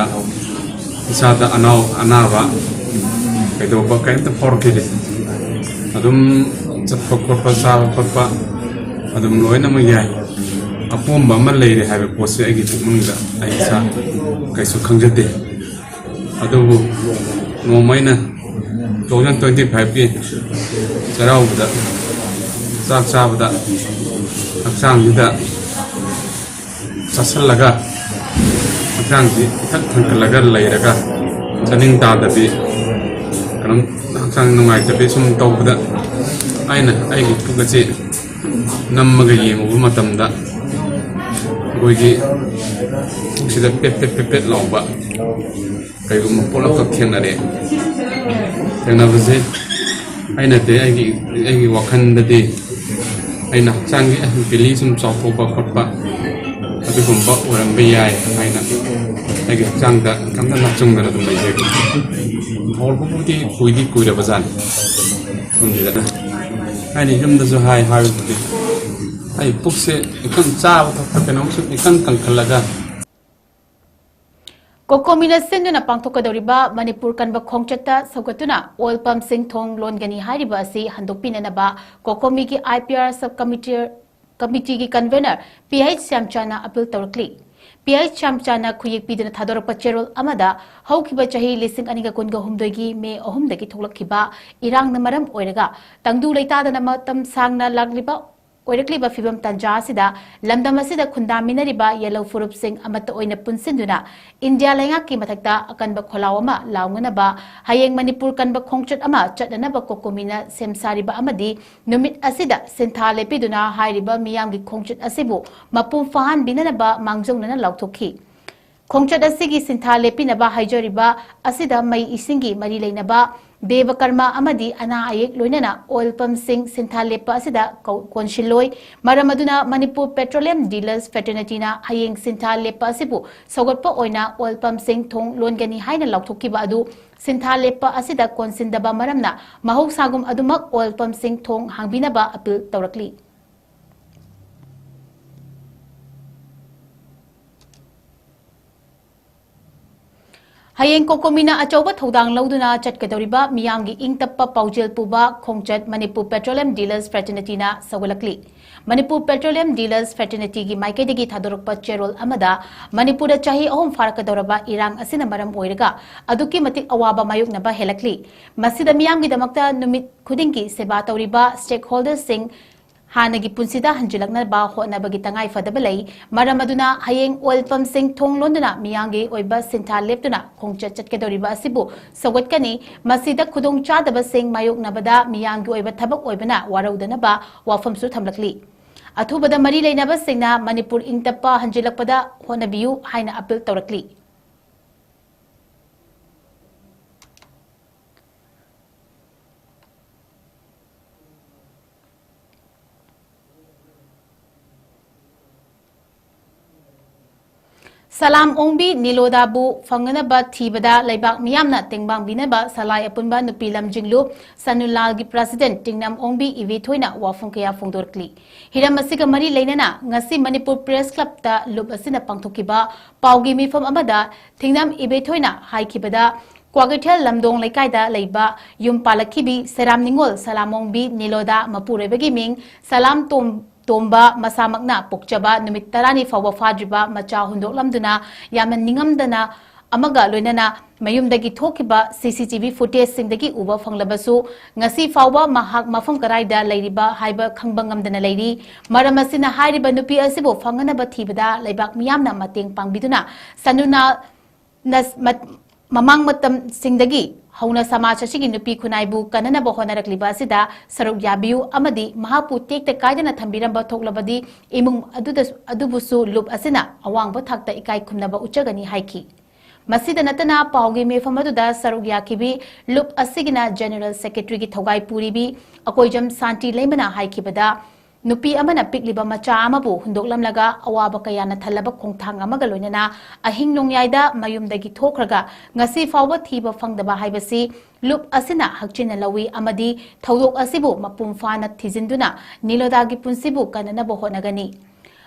ꯏꯁꯥꯗ ꯑꯅꯥꯎ-, ꯑꯅꯥꯕ ꯀꯩꯗꯧꯕ ꯀꯔꯤꯝꯇ ꯐꯥꯎꯔꯛꯈꯤꯗꯦ꯫ ꯑꯗꯨꯝ ꯆꯠꯄ ꯈꯣꯠꯄ, ꯆꯥꯕ ꯈꯣꯠꯄ ꯑꯗꯨꯝ ꯂꯣꯏꯅꯃꯛ ꯌꯥꯏ꯫ ꯑꯄꯣꯝꯕ ꯑꯃ ꯂꯩꯔꯦ ꯍꯥꯏꯕ ꯄꯣꯠꯁꯦ ꯑꯩꯒꯤ ꯄꯨꯛꯅꯤꯡꯗ ꯑꯩ ꯏꯁꯥ ꯀꯩꯁꯨ ꯈꯪꯖꯗꯦ꯫ ꯑꯗꯨꯕꯨ ꯅꯣꯡꯃ ꯑꯩꯅ two thousand twenty five ꯀꯤ ꯆꯩꯔꯥꯎꯕꯗ ꯆꯥꯛ ꯆꯥꯕꯗ ꯍꯛꯆꯥꯡꯁꯤꯗ ꯆꯥꯁꯤꯜꯂꯒ ꯍꯛꯆꯥꯡꯁꯤ ꯏꯊꯛ ꯊꯪꯒꯠꯂꯒ ꯂꯩꯔꯒ ꯆꯥꯅꯤꯡ ꯇꯥꯗꯕꯤ, ꯀꯩꯅꯣꯝ ꯍꯛꯆꯥꯡ ꯅꯨꯡꯉꯥꯏꯇꯕꯤ ꯁꯨꯝ ꯇꯧꯕꯗ ꯑꯩꯅ ꯑꯩꯒꯤ ꯄꯨꯛ ꯑꯁꯤ ꯅꯝꯃꯒ ꯌꯦꯡꯉꯨꯕ ꯃꯇꯝꯗ ꯑꯩꯈꯣꯏꯒꯤ ꯄꯨꯛꯁꯤꯗ ꯄꯦꯠ ꯄꯦꯠ ꯄꯦꯠ ꯄꯦꯠ ꯂꯥꯎꯕ ꯀꯩꯒꯨꯝꯕ ꯄꯣꯠ ꯑꯃꯈꯛ ꯊꯦꯡꯅꯔꯦ꯫ ꯊꯦꯡꯅꯕꯁꯦ ꯑꯩꯅꯗꯤ ꯑꯩꯒꯤ ꯑꯩꯒꯤ ꯋꯥꯈꯜꯗꯗꯤ ꯑꯩꯅ ꯍꯛꯆꯥꯡꯒꯤ ꯕꯦꯂꯤ ꯁꯨꯝ ꯆꯥꯎꯊꯣꯛꯄ ꯈꯣꯠꯄ ꯑꯗꯨꯒꯨꯝꯕ ꯑꯣꯏꯔꯝꯕ ꯌꯥꯏ ꯍꯥꯏꯅ ꯑꯩꯒꯤ ꯍꯛꯆꯥꯡꯗ ꯀꯝꯇ ꯂꯥꯛꯆꯨꯡꯗꯅ ꯑꯗꯨꯝ ꯂꯩꯖꯩ꯫ ꯍꯧꯔꯛꯄꯕꯨꯗꯤ ꯀꯨꯏꯗꯤ ꯀꯨꯏꯔꯕꯖꯥꯠꯅꯤ꯫ ꯁꯨꯝꯁꯤꯗ ꯑꯩꯅ ꯌꯨꯝꯗꯁꯨ ꯍꯥꯏ ꯍꯥꯏꯕꯕꯨꯗꯤ ꯑꯩ ꯄꯨꯛꯁꯦ ꯏꯀꯪ ꯆꯥꯕ ꯊꯛꯄ ꯀꯩꯅꯣꯝ ꯁꯨꯝ ꯏꯀꯪ ꯀꯪꯈꯠꯂꯒ ꯀꯣꯀꯣꯃꯤꯅ ꯁꯤꯟꯗꯨꯅ ꯄꯥꯡꯊꯣꯛꯀꯗꯧꯔꯤꯕ ꯃꯅꯤꯄꯨꯔ ꯀꯟꯕ ꯈꯣꯡꯆꯠꯇ ꯁꯧꯒꯠꯇꯨꯅ ꯑꯣꯏꯜ ꯄꯝꯁꯤꯡ ꯊꯣꯡ ꯂꯣꯟꯒꯅꯤ ꯍꯥꯏꯔꯤꯕ ꯑꯁꯤ ꯍꯟꯗꯣꯛꯄꯤꯅꯅꯕ ꯀꯣꯀꯣꯃꯤꯒꯤ I P R sub committee committeeꯒꯤ convener P H ꯁ꯭ꯌꯥꯝꯆꯥꯅ appeal ꯇꯧꯔꯛꯂꯤ꯫ P H ꯁ꯭ꯌꯥꯝꯆꯥꯅ ꯈꯨꯌꯦꯛ ꯄꯤꯗꯨꯅ ꯊꯥꯗꯣꯔꯛꯄ ꯆꯦꯔꯣꯜ ꯑꯃꯗ ꯍꯧꯈꯤꯕ ꯆꯍꯤ ꯂꯤꯁꯤꯡ ꯑꯅꯤꯒ ꯀꯨꯟꯒ ꯍꯨꯝꯗꯣꯏꯒꯤ ꯃꯦ ꯑꯍꯨꯝꯗꯒꯤ ꯊꯣꯛꯂꯛꯈꯤꯕ ꯏꯔꯥꯡꯅ ꯃꯔꯝ ꯑꯣꯏꯔꯒ ꯇꯪꯗꯨ ꯂꯩꯇꯥꯗꯅ ꯃꯇꯝ ꯁꯥꯡꯅ ꯂꯥꯛꯂꯤꯕ ꯑꯣꯏꯔꯛꯂꯤꯕ ꯐꯤꯕꯝ ꯇꯥꯟꯖꯥ ꯑꯁꯤꯗ ꯂꯝꯗꯝ ꯑꯁꯤꯗ ꯈꯨꯟꯗꯥꯃꯤꯟꯅꯔꯤꯕ ꯌꯦꯜꯍꯧ ꯐꯨꯔꯨꯞꯁꯤꯡ ꯑꯃꯠꯇ ꯑꯣꯏꯅ ꯄꯨꯟꯁꯤꯟꯗꯨꯅ ꯏꯟꯗꯤꯌꯥ ꯂꯩꯉꯥꯛꯀꯤ ꯃꯊꯛꯇ ꯑꯀꯟꯕ ꯈꯣꯜꯂꯥꯎ ꯑꯃ ꯂꯥꯎꯅꯅꯕ ꯍꯌꯦꯡ ꯃꯅꯤꯄꯨꯔ ꯀꯟꯕ ꯈꯣꯡꯆꯠ ꯑꯃ ꯆꯠꯅꯅꯕ ꯀꯣꯀꯣꯃꯤꯅ ꯁꯦꯝ ꯁꯥꯔꯤꯕ ꯑꯃꯗꯤ ꯅꯨꯃꯤꯠ ꯑꯁꯤꯗ ꯁꯤꯟꯊꯥ ꯂꯦꯞꯄꯤꯗꯨꯅ ꯍꯥꯏꯔꯤꯕ ꯃꯤꯌꯥꯝꯒꯤ ꯈꯣꯡꯆꯠ ꯑꯁꯤꯕꯨ ꯃꯄꯨꯡ ꯐꯥꯍꯟꯕꯤꯅꯅꯕ ꯃꯥꯡꯖꯧꯅꯅ ꯂꯥꯎꯊꯣꯛꯈꯤ꯫ ꯈꯣꯡꯆꯠ ꯑꯁꯤꯒꯤ ꯁꯤꯟꯊꯥ ꯂꯦꯞꯄꯤꯅꯕ ꯍꯥꯏꯖꯔꯤꯕ ꯑꯁꯤꯗ ꯃꯩ ꯏꯁꯤꯡꯒꯤ ꯃꯔꯤ ꯂꯩꯅꯕ, ꯗꯦꯕ ꯀꯔꯃ ꯑꯃꯗꯤ ꯑꯅꯥ ꯑꯌꯦꯛ ꯂꯣꯏꯅꯅ ꯑꯣꯏꯜ ꯄꯝꯁꯤꯡ ꯁꯤꯟꯊꯥ ꯂꯦꯞꯄ ꯑꯁꯤꯗ ꯀꯧ-, ꯀꯣꯟꯁꯤꯜꯂꯣꯏ꯫ ꯃꯔꯝ ꯑꯗꯨꯅ ꯃꯅꯤꯄꯨꯔ Petroleum Dealers Fraternityꯅ ꯍꯌꯦꯡ ꯁꯤꯟꯊꯥ ꯂꯦꯞꯄ ꯑꯁꯤꯕꯨ ꯁꯧꯒꯠꯄ ꯑꯣꯏꯅ ꯑꯣꯏꯜ ꯄꯝꯁꯤꯡ ꯊꯣꯡ ꯂꯣꯟꯒꯅꯤ ꯍꯥꯏꯅ ꯂꯥꯎꯊꯣꯛꯈꯤꯕ ꯑꯗꯨ ꯁꯤꯟꯊꯥ ꯂꯦꯞꯄ ꯑꯁꯤꯗ ꯀꯣꯟꯁꯤꯟꯗꯕ ꯃꯔꯝꯅ ꯃꯍꯧꯁꯥꯒꯨꯝ ꯑꯗꯨꯃꯛ ꯑꯣꯏꯜ ꯄꯝꯁꯤꯡ ꯊꯣꯡ ꯍꯥꯡꯕꯤꯅꯕ ꯑꯄꯤꯜ ꯇꯧꯔꯛꯂꯤ꯫ ꯍꯌꯦꯡ ꯀꯣꯀꯣꯃꯤꯅ ꯑꯆꯧꯕ ꯊꯧꯗꯥꯡ ꯂꯧꯗꯨꯅ ꯆꯠꯀꯗꯧꯔꯤꯕ ꯃꯤꯌꯥꯝꯒꯤ ꯏꯪ ꯇꯞꯄ ꯄꯥꯎꯖꯦꯜ ꯄꯨꯕ ꯈꯣꯡꯆꯠ ꯃꯅꯤꯄꯨꯔ ꯄꯦꯇ꯭ꯔꯣꯂꯤꯌꯝ ꯗꯤꯂꯔꯁ ꯐ꯭ꯔꯦꯇꯔꯅꯤꯇꯤꯅ ꯁꯧꯒꯠꯂꯛꯂꯤ꯫ ꯃꯅꯤꯄꯨꯔ ꯄꯦꯇ꯭ꯔꯣꯂꯤꯌꯝ ꯗꯤꯂꯔꯁ ꯐ꯭ꯔꯦꯇꯔꯅꯤꯇꯤꯒꯤ ꯃꯥꯏꯀꯩꯗꯒꯤ ꯊꯥꯗꯣꯔꯛꯄ ꯆꯦꯔꯣꯜ ꯑꯃꯗ, ꯃꯅꯤꯄꯨꯔꯗ ꯆꯍꯤ ꯑꯍꯨꯝ ꯐꯥꯔꯛꯀꯗꯧꯔꯕ ꯏꯔꯥꯡ ꯑꯁꯤꯅ ꯃꯔꯝ ꯑꯣꯏꯔꯒ ꯑꯗꯨꯛꯀꯤ ꯃꯇꯤꯛ ꯑꯋꯥꯕ ꯃꯥꯌꯣꯛꯅꯕ ꯍꯦꯜꯂꯛꯂꯤ꯫ ꯃꯁꯤꯗ ꯃꯤꯌꯥꯝꯒꯤꯗꯃꯛꯇ ꯅꯨꯃꯤꯠ ꯈꯨꯗꯤꯡꯒꯤ ꯁꯦꯕꯥ ꯇꯧꯔꯤꯕ ꯁ꯭ꯇꯦꯛꯍꯣꯜꯗꯔꯁꯤꯡ ꯍꯥꯟꯅꯒꯤ ꯄꯨꯟꯁꯤꯗ ꯍꯟꯖꯤꯜꯂꯛꯅꯕ ꯍꯣꯠꯅꯕꯒꯤ ꯇꯉꯥꯏ ꯐꯗꯕ ꯂꯩ꯫ ꯃꯔꯝ ꯑꯗꯨꯅ ꯍꯌꯦꯡ ꯑꯣꯏꯜ ꯄꯝꯁꯤꯡ ꯊꯣꯡ ꯂꯣꯟꯗꯨꯅ ꯃꯤꯌꯥꯝꯒꯤ ꯑꯣꯏꯕ ꯁꯤꯟꯊꯥ ꯂꯦꯞꯇꯨꯅ ꯈꯣꯡꯆꯠ ꯆꯠꯀꯗꯧꯔꯤꯕ ꯑꯁꯤꯕꯨ ꯁꯧꯒꯠꯀꯅꯤ꯫ ꯃꯁꯤꯗ ꯈꯨꯗꯣꯡꯆꯥꯗꯕꯁꯤꯡ ꯃꯥꯌꯣꯛꯅꯕꯗ ꯃꯤꯌꯥꯝꯒꯤ ꯑꯣꯏꯕ ꯊꯕꯛ ꯑꯣꯏꯕꯅ ꯋꯥꯔꯧꯗꯅꯕ ꯋꯥꯐꯝꯁꯨ ꯊꯝꯂꯛꯂꯤ꯫ ꯑꯊꯨꯕꯗ ꯃꯔꯤ ꯂꯩꯅꯕꯁꯤꯡꯅ ꯃꯅꯤꯄꯨꯔ ꯏꯪ ꯇꯞꯄ ꯍꯟꯖꯤꯜꯂꯛꯄꯗ ꯍꯣꯠꯅꯕꯤꯌꯨ ꯍꯥꯏꯅ ꯑꯄꯤꯜ ꯇꯧꯔꯛꯂꯤ꯫ ꯁꯂꯥꯝ ꯑꯣꯡꯕꯤ ꯅꯤꯂꯣꯗꯥꯕꯨ ꯐꯪꯅꯅꯕ ꯊꯤꯕꯗ ꯂꯩꯕꯥꯛ ꯃꯤꯌꯥꯝꯅ ꯇꯦꯡꯕꯥꯡꯕꯤꯅꯕ ꯁꯂꯥꯏ ꯑꯄꯨꯟꯕ ꯅꯨꯄꯤ ꯂꯝꯖꯤꯡꯂꯨꯞ ꯁꯅꯨꯂꯥꯜꯒꯤ ꯄ꯭ꯔꯁꯤꯗꯦꯟꯠ ꯇꯤꯡꯅꯝ ꯑꯣꯡꯕꯤ ꯏꯕꯦꯊꯣꯏꯅ ꯋꯥꯐꯝ ꯀꯌꯥ ꯐꯣꯡꯗꯣꯔꯛꯂꯤ꯫ ꯍꯤꯔꯝ ꯑꯁꯤꯒ ꯃꯔꯤ ꯂꯩꯅꯅ ꯉꯁꯤ ꯃꯅꯤꯄꯨꯔ ꯄ꯭ꯔꯦꯁ ꯀ꯭ꯂꯕꯇ ꯂꯨꯞ ꯑꯁꯤꯅ ꯄꯥꯡꯊꯣꯛꯈꯤꯕ ꯄꯥꯎꯒꯤ ꯃꯤꯐꯝ ꯑꯃꯗ ꯊꯤꯡꯅꯝ ꯏꯕꯦꯊꯣꯏꯅ ꯍꯥꯏꯈꯤꯕꯗ, ꯀ꯭ꯋꯥꯀꯩꯊꯦꯜ ꯂꯝꯗꯣꯡ ꯂꯩꯀꯥꯏꯗ ꯂꯩꯕ ꯌꯨꯝ ꯄꯥꯜꯂꯛꯈꯤꯕꯤ ꯁꯦꯔꯥꯝ ꯅꯤꯉꯣꯜ ꯁꯂꯥꯃꯣꯡꯕꯤ ꯅꯤꯂꯣꯗꯥ ꯃꯄꯨꯔꯣꯏꯕꯒꯤ ꯃꯤꯡ ꯁꯂꯥꯝ ꯇꯣꯝ-, ꯇꯣꯝꯕ ꯃꯁꯥꯃꯛꯅ ꯄꯣꯛꯆꯕ ꯅꯨꯃꯤꯠ ꯇꯔꯥꯅꯤ ꯐꯥꯎꯕ ꯐꯥꯗ꯭ꯔꯤꯕ ꯃꯆꯥ ꯍꯨꯟꯗꯣꯛꯂꯝꯗꯨꯅ ꯌꯥꯝꯅ ꯅꯤꯡꯉꯝꯗꯅ ꯑꯃꯒ ꯂꯣꯏꯅꯅ ꯃꯌꯨꯝꯗꯒꯤ ꯊꯣꯛꯈꯤꯕ ꯁꯤ ꯁꯤ ꯇꯤ ꯚꯤ ꯐꯨꯇꯦꯖꯁꯤꯡꯗꯒꯤ ꯎꯕ ꯐꯪꯂꯕꯁꯨ, ꯉꯁꯤ ꯐꯥꯎꯕ ꯃꯍꯥꯛ ꯃꯐꯝ ꯀꯗꯥꯏꯗ ꯂꯩꯔꯤꯕ ꯍꯥꯏꯕ ꯈꯪꯕ ꯉꯝꯗꯅ ꯂꯩꯔꯤ꯫ ꯃꯔꯝ ꯑꯁꯤꯅ ꯍꯥꯏꯔꯤꯕ ꯅꯨꯄꯤ ꯑꯁꯤꯕꯨ ꯐꯪꯅꯅꯕ ꯊꯤꯕꯗ ꯂꯩꯕꯥꯛ ꯃꯤꯌꯥꯝꯅ ꯃꯇꯦꯡ ꯄꯥꯡꯕꯤꯗꯨꯅ ꯁꯅꯨꯅ ꯅꯁ-, ꯃꯠ-, ꯃꯃꯥꯡ ꯃꯇꯝꯁꯤꯡꯗꯒꯤ ꯍꯧꯅ ꯁꯃꯥꯖ ꯑꯁꯤꯒꯤ ꯅꯨꯄꯤ ꯈꯨꯟꯅꯥꯏꯕꯨ ꯀꯟꯅꯅꯕ ꯍꯣꯠꯅꯔꯛꯂꯤꯕ ꯑꯁꯤꯗ ꯁꯔꯨꯛ ꯌꯥꯕꯤꯌꯨ ꯑꯃꯗꯤ ꯃꯍꯥꯛꯄꯨ ꯇꯦꯛꯇ ꯀꯥꯏꯗꯅ ꯊꯝꯕꯤꯔꯝꯕ ꯊꯣꯛꯂꯕꯗꯤ ꯏꯃꯨꯡ ꯑꯗꯨꯗ, ꯑꯗꯨꯕꯨꯁꯨ ꯂꯨꯞ ꯑꯁꯤꯅ ꯑꯋꯥꯡꯕ ꯊꯥꯛꯇ ꯏꯀꯥꯏ ꯈꯨꯝꯅꯕ ꯎꯠꯆꯒꯅꯤ ꯍꯥꯏꯈꯤ꯫ ꯃꯁꯤꯗ ꯅꯠꯇꯅ ꯄꯥꯎꯒꯤ ꯃꯤꯐꯝ ꯑꯗꯨꯗ ꯁꯔꯨꯛ ꯌꯥꯈꯤꯕꯤ ꯂꯨꯞ ꯑꯁꯤꯒꯤꯅ ꯖꯦꯅꯔꯦꯜ ꯁꯦꯀ꯭ꯔꯦꯇꯔꯤꯒꯤ ꯊꯧꯒꯥꯏ ꯄꯨꯔꯤꯕꯤ ꯑꯀꯣꯏꯖꯝ ꯁꯥꯟꯇꯤ ꯂꯩꯃꯅ ꯍꯥꯏꯈꯤꯕꯗ, ꯅꯨꯄꯤ ꯑꯃꯅ ꯄꯤꯛꯂꯤꯕ ꯃꯆꯥ ꯑꯃꯕꯨ ꯍꯨꯟꯗꯣꯛꯂꯝꯂꯒ ꯑꯋꯥꯕ ꯀꯌꯥꯅ ꯊꯜꯂꯕ ꯈꯣꯡꯊꯥꯡ ꯑꯃꯒ ꯂꯣꯏꯅꯅ ꯑꯍꯤꯡ ꯅꯣꯡꯌꯥꯏꯗ ꯃꯌꯨꯝꯗꯒꯤ ꯊꯣꯛꯈ꯭ꯔꯒ ꯉꯁꯤ ꯐꯥꯎꯕ ꯊꯤꯕ ꯐꯪꯗꯕ ꯍꯥꯏꯕꯁꯤ ꯂꯨꯞ ꯑꯁꯤꯅ ꯍꯛꯆꯤꯟꯅ ꯂꯧꯏ ꯑꯃꯗꯤ ꯊꯧꯗꯣꯛ ꯑꯁꯤꯕꯨ ꯃꯄꯨꯡ ꯐꯥꯅ ꯊꯤꯖꯤꯟꯗꯨꯅ ꯅꯤꯂꯣꯗꯥꯒꯤ ꯄꯨꯟꯁꯤꯕꯨ ꯀꯟꯅꯅꯕ ꯍꯣꯠꯅꯒꯅꯤ꯫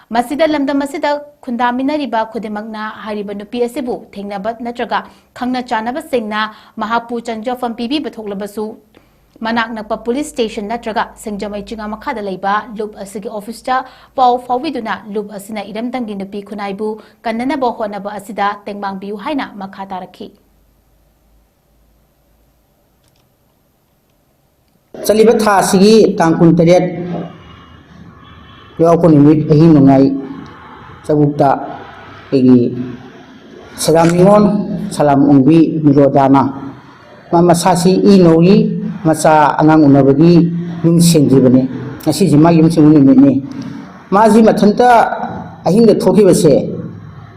ꯃꯁꯤꯗ ꯂꯝꯗꯝ ꯑꯁꯤꯗ ꯈꯨꯟꯗꯥꯃꯤꯟꯅꯔꯤꯕ ꯈꯨꯗꯤꯡꯃꯛꯅ ꯍꯥꯏꯔꯤꯕ ꯅꯨꯄꯤ ꯑꯁꯤꯕꯨ ꯊꯦꯡꯅꯕ ꯅꯠꯇ꯭ꯔꯒ ꯈꯪꯅ ꯆꯥꯟꯅꯕꯁꯤꯡꯅ ꯃꯍꯥꯛꯄꯨ ꯆꯪꯖꯐꯝ ꯄꯤꯕꯤꯕ ꯊꯣꯛꯂꯕꯁꯨ, ꯃꯅꯥꯛ ꯅꯛꯄ ꯄꯨꯂꯤꯁ ꯁ꯭ꯇꯦꯁꯟ ꯅꯠꯇ꯭ꯔꯒ ꯁꯤꯡꯖꯃꯩ ꯆꯤꯉꯥ ꯃꯈꯥꯗ ꯂꯩꯕ ꯂꯨꯞ ꯑꯁꯤꯒꯤ ꯑꯣꯐꯤꯁꯇ ꯄꯥꯎ ꯐꯥꯎꯕꯤꯗꯨꯅ ꯂꯨꯞ ꯑꯁꯤꯅ ꯏꯔꯝꯗꯝꯒꯤ ꯅꯨꯄꯤ ꯈꯨꯟꯅꯥꯏꯕꯨ ꯀꯟꯅꯅꯕ ꯍꯣꯠꯅꯕ ꯑꯁꯤꯗ ꯇꯦꯡꯕꯥꯡꯕꯤꯌꯨ ꯍꯥꯏꯅ ꯃꯈꯥ ꯇꯥꯔꯛꯈꯤ꯫ ꯆꯠꯂꯤꯕ ꯊꯥ ꯑꯁꯤꯒꯤ ꯇꯥꯡ ꯀꯨꯟꯇꯔꯦꯠ, ꯂꯩꯕꯥꯛꯄꯣꯛꯄ ꯅꯨꯃꯤꯠ, ꯑꯍꯤꯡ ꯅꯣꯡꯌꯥꯏ ꯆꯕꯨꯛꯇ ꯑꯩꯈꯣꯏꯒꯤ ꯁꯂꯥꯝ ꯅꯤꯉꯣꯜ, ꯁꯂꯥꯝ ꯑꯣꯡꯕꯤ ꯅꯤꯔꯣꯗꯥꯅ ꯃꯥ ꯃꯁꯥꯁꯤ ꯏ ꯅꯧꯔꯤ, ꯃꯆꯥ ꯑꯉꯥꯡ ꯎꯅꯕꯒꯤ ꯌꯨꯝ ꯁꯦꯡꯗ꯭ꯔꯤꯕꯅꯤ꯫ ꯉꯁꯤꯁꯤ ꯃꯥꯒꯤ ꯌꯨꯝ ꯁꯦꯡꯕ ꯅꯨꯃꯤꯠꯅꯤ꯫ ꯃꯥꯁꯤ ꯃꯊꯟꯇ ꯑꯍꯤꯡꯗ ꯊꯣꯛꯈꯤꯕꯁꯦ,